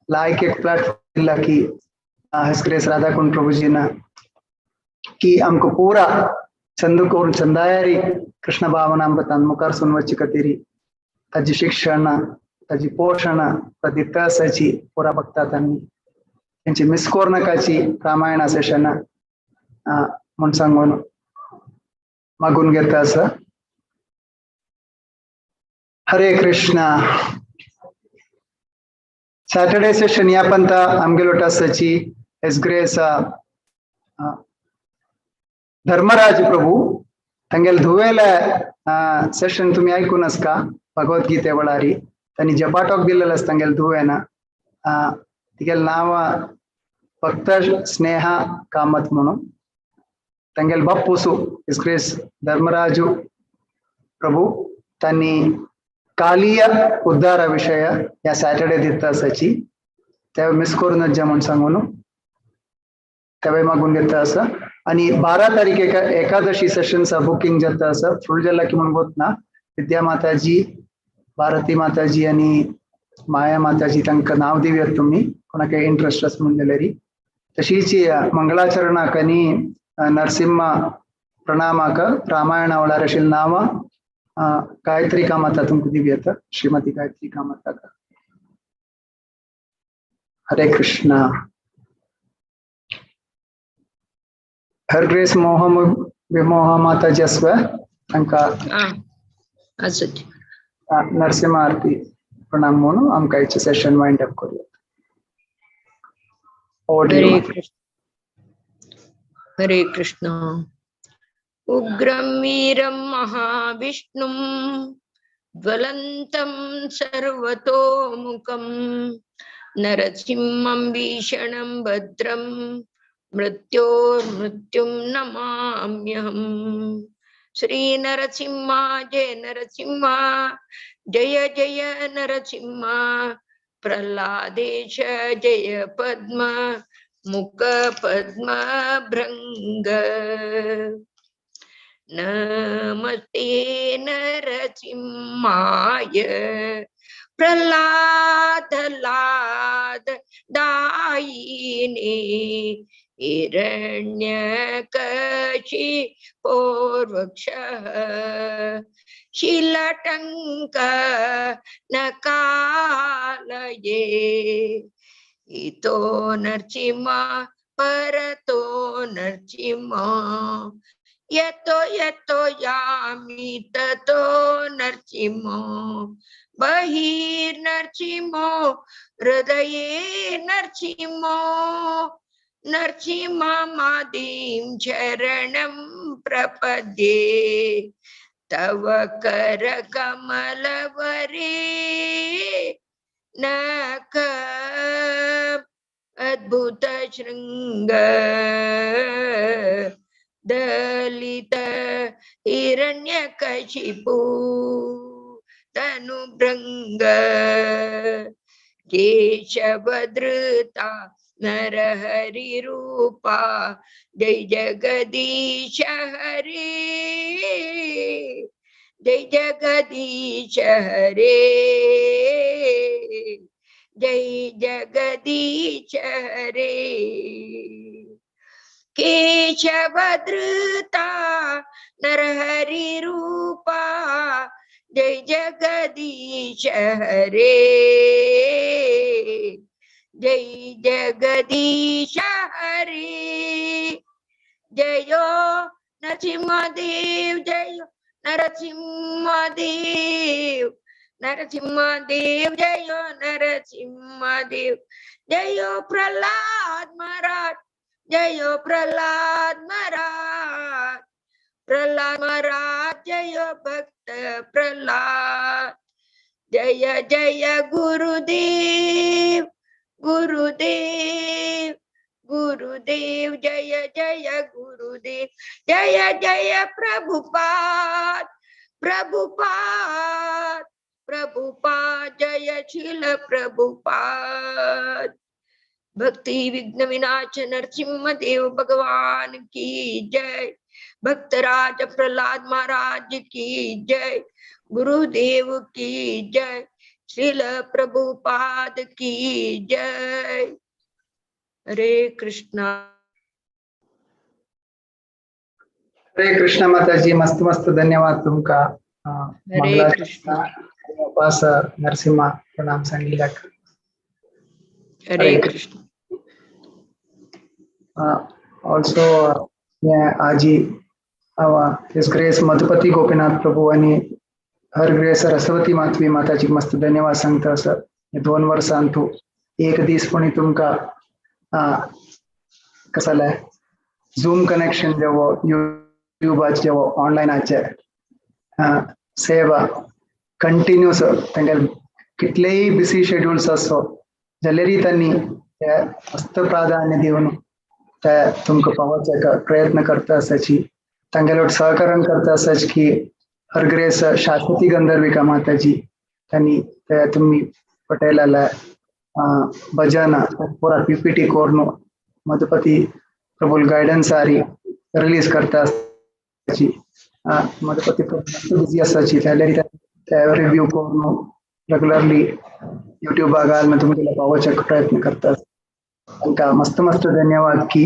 लायक एक प्लॅटफॉर्म दिला की हसग्रेस राधाकुंड प्रभुजीना की आमकां पुरा चंद करून चंदायारी कृष्ण भावनामृतान मुखार सून वचचे खातीर ताजी शिक्षण, ताजी पोषण दिता आसाची पुरा भक्तात आमी तेंची मिस करूं नाकाची रामायणा सेशनां म्हूण सांगून मागून घेता आसा. हरे कृष्णा. सॅटर्डे सेशन ह्या पंथा आमगेलो आसाची एस ग्रेस धर्मराज प्रभू तांगेले धुवेले सेशन तुमी आयकून आसका भगवद्गीते वेळारी तांणी जपाटोक दिलेलो आसा तांगेले धुवेना. तिगेले नांव भक्त स्नेहा कामत म्हणून. तांगेले बाप्पूसू his grace Dharmaraju प्रभू तांणी कालिय उद्धारा विशय ह्या सॅटर्डे दिता आसाची. ते मिस करूं नज्जा म्हूण सांगून तेवय मागून घेता आसा. आनी 12 तारीख एकादशी सेशन्स बुकींग जाता आसा. फूल जाला की म्हूण गोत ना. विद्या माताजी, भारती माताजी आनी माया माताजी तांकां नांव दिवयात तुमी कोणाक इंट्रस्ट आसा म्हूण जाल्यार. तशीच मंगळाचरणाक आनी नरसिंह प्रणामाक रामायणा वेळार आशिल्लीं नांवां गायत्री कामता तुमकां दिवयात, श्रीमती गायत्री कामताक. हरे कृष्णा. हर ग्रेस मोह विमोह माताजी आसवे तांकां नरसिंह आरती प्रणाम म्हणून आमकां आयचें सेशन वायंड अप करूया. हरे कृष्ण. हरे कृष्ण. उग्रं वीरं महाविष्णुं ज्वलन्तं सर्वतोमुखं नरसिंहं भीषणं भद्रं मृत्योर्मृत्युं नमाम्यहम्. श्री नरसिंहा जय नरसिंहा जय जय नरसिंहा प्रह्लादेश जय पद्म मुख पद्म भृंग. नमस्ते नरसिंहाय प्रह्लाद लाद दायिने हिरण्यकशिपोर्वक्षः शिलटङ्क नकालये. इतो नरसिंह परतो नरसिंह यतो यतो यामि ततो नरसिंह बहिर्नरसिंह हृदये नरसिंह नरसिंहमादिं शरणं प्रपद्ये. तव करकमलवरे नख अद्भुत शृंग दलित हिरण्यकशिपु तनुभृंग. केशवधृता नरहरि रूपा जय जगदीश हरे जय जगदीश हरे जय जगदीश हरे. केशवधृता नरहरि रूपा जय जगदीश हरे जय जगदीश हरे. जयो नरसिंहदेव जयो नरसिंहदेव नरसिंहदेव जय नरसिंहदेव जय प्रहलाद महाराज जय प्रहलाद महाराज प्रहलाद महाराज जय भक्त प्रहलाद जय जय गुरुदेव गुरुदेव गुरुदेव जय जय गुरुदेव जय जय प्रभुपाद प्रभुपाद प्रभुपाद जय श्रील प्रभुपाद। भक्ति विघ्न विनाश नरसिंह देव भगवान की जय। भक्तराज प्रहलाद महाराज की जय। गुरुदेव की जय। श्रील प्रभुपाद की जय। हरे कृष्णा। हरे कृष्णा माताजी, मस्त मस्त धन्यवाद तुमका। हरे कृष्णा। उपास नरसिम्हा प्रणाम सांगितलं। हरे कृष्ण। ऑल्सो आजी his grace Madhupati Gopinath Prabhu आणि हर ग्रेस सरस्वती माधवी माताजी मस्त धन्यवाद सांगता सर। 2 वर्षां तू एक दीस कोणी तुमका कसं झूम कनेक्शन जेवो युट्यूबाचे जेवो ऑनलायनाचे सेवा कंटिन्यूस तांगे कितलेय बिसी शेड्यूल्स असो जाल्यारय तांणी ते मस्त प्राधान्य दिवन ते तुमकां पावोवपाक प्रयत्न करता आसाची। तांगेले सहकारण करता आसाच की हर ग्रेस शाश्वती गंधर्विका माताजी तांणी ते तुमी पटेलाले भजन पुरा पीपीटी करून मधुपती प्रभुल गायडन्स आरी रिलीज करता आसाची। मधुपती प्रभू बिजी आसाची जाल्यार ते रिव्यू करून रेगुलरली युट्यूबा घालून तुमकां पावोवपाक प्रयत्न करता। तांकां मस्त मस्त धन्यवाद की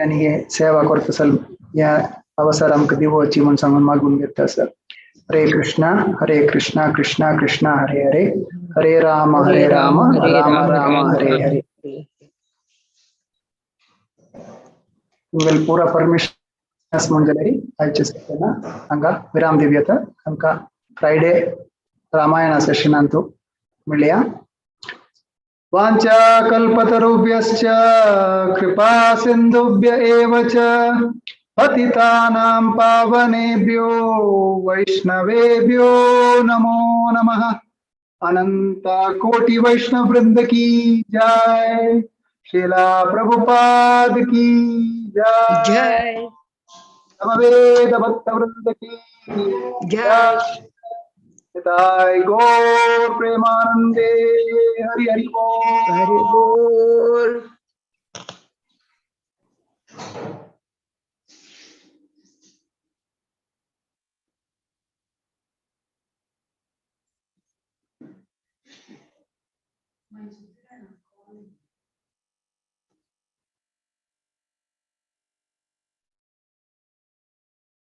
आनी हे सेवा करता सल ह्या अवसर आमकां दिवची म्हूण सांगून मागून घेता सर। हरे कृष्णा हरे कृष्णा कृष्णा कृष्णा हरे हरे हरे राम हरे राम राम राम हरे हरे। तुमगेले पुरा परमिशन म्हूण जाल्यार आयचे सेशन हांगा विराम दिवया। आमकां फ्रायडे रामायण सेशनांतु मेळया। वाञ्छा कल्पतरुभ्यश्च कृपा सिन्धुभ्य एव च पतितानां पावनेभ्यो वैष्णवेभ्यो नमो नमः। अनंत कोटि वैष्णव वृंद की जय। श्रीला प्रभुपाद की जय। समवेत भक्त वृंद की जय। गौर प्रेमानंदे हरि हरि बोल। हरि बोल।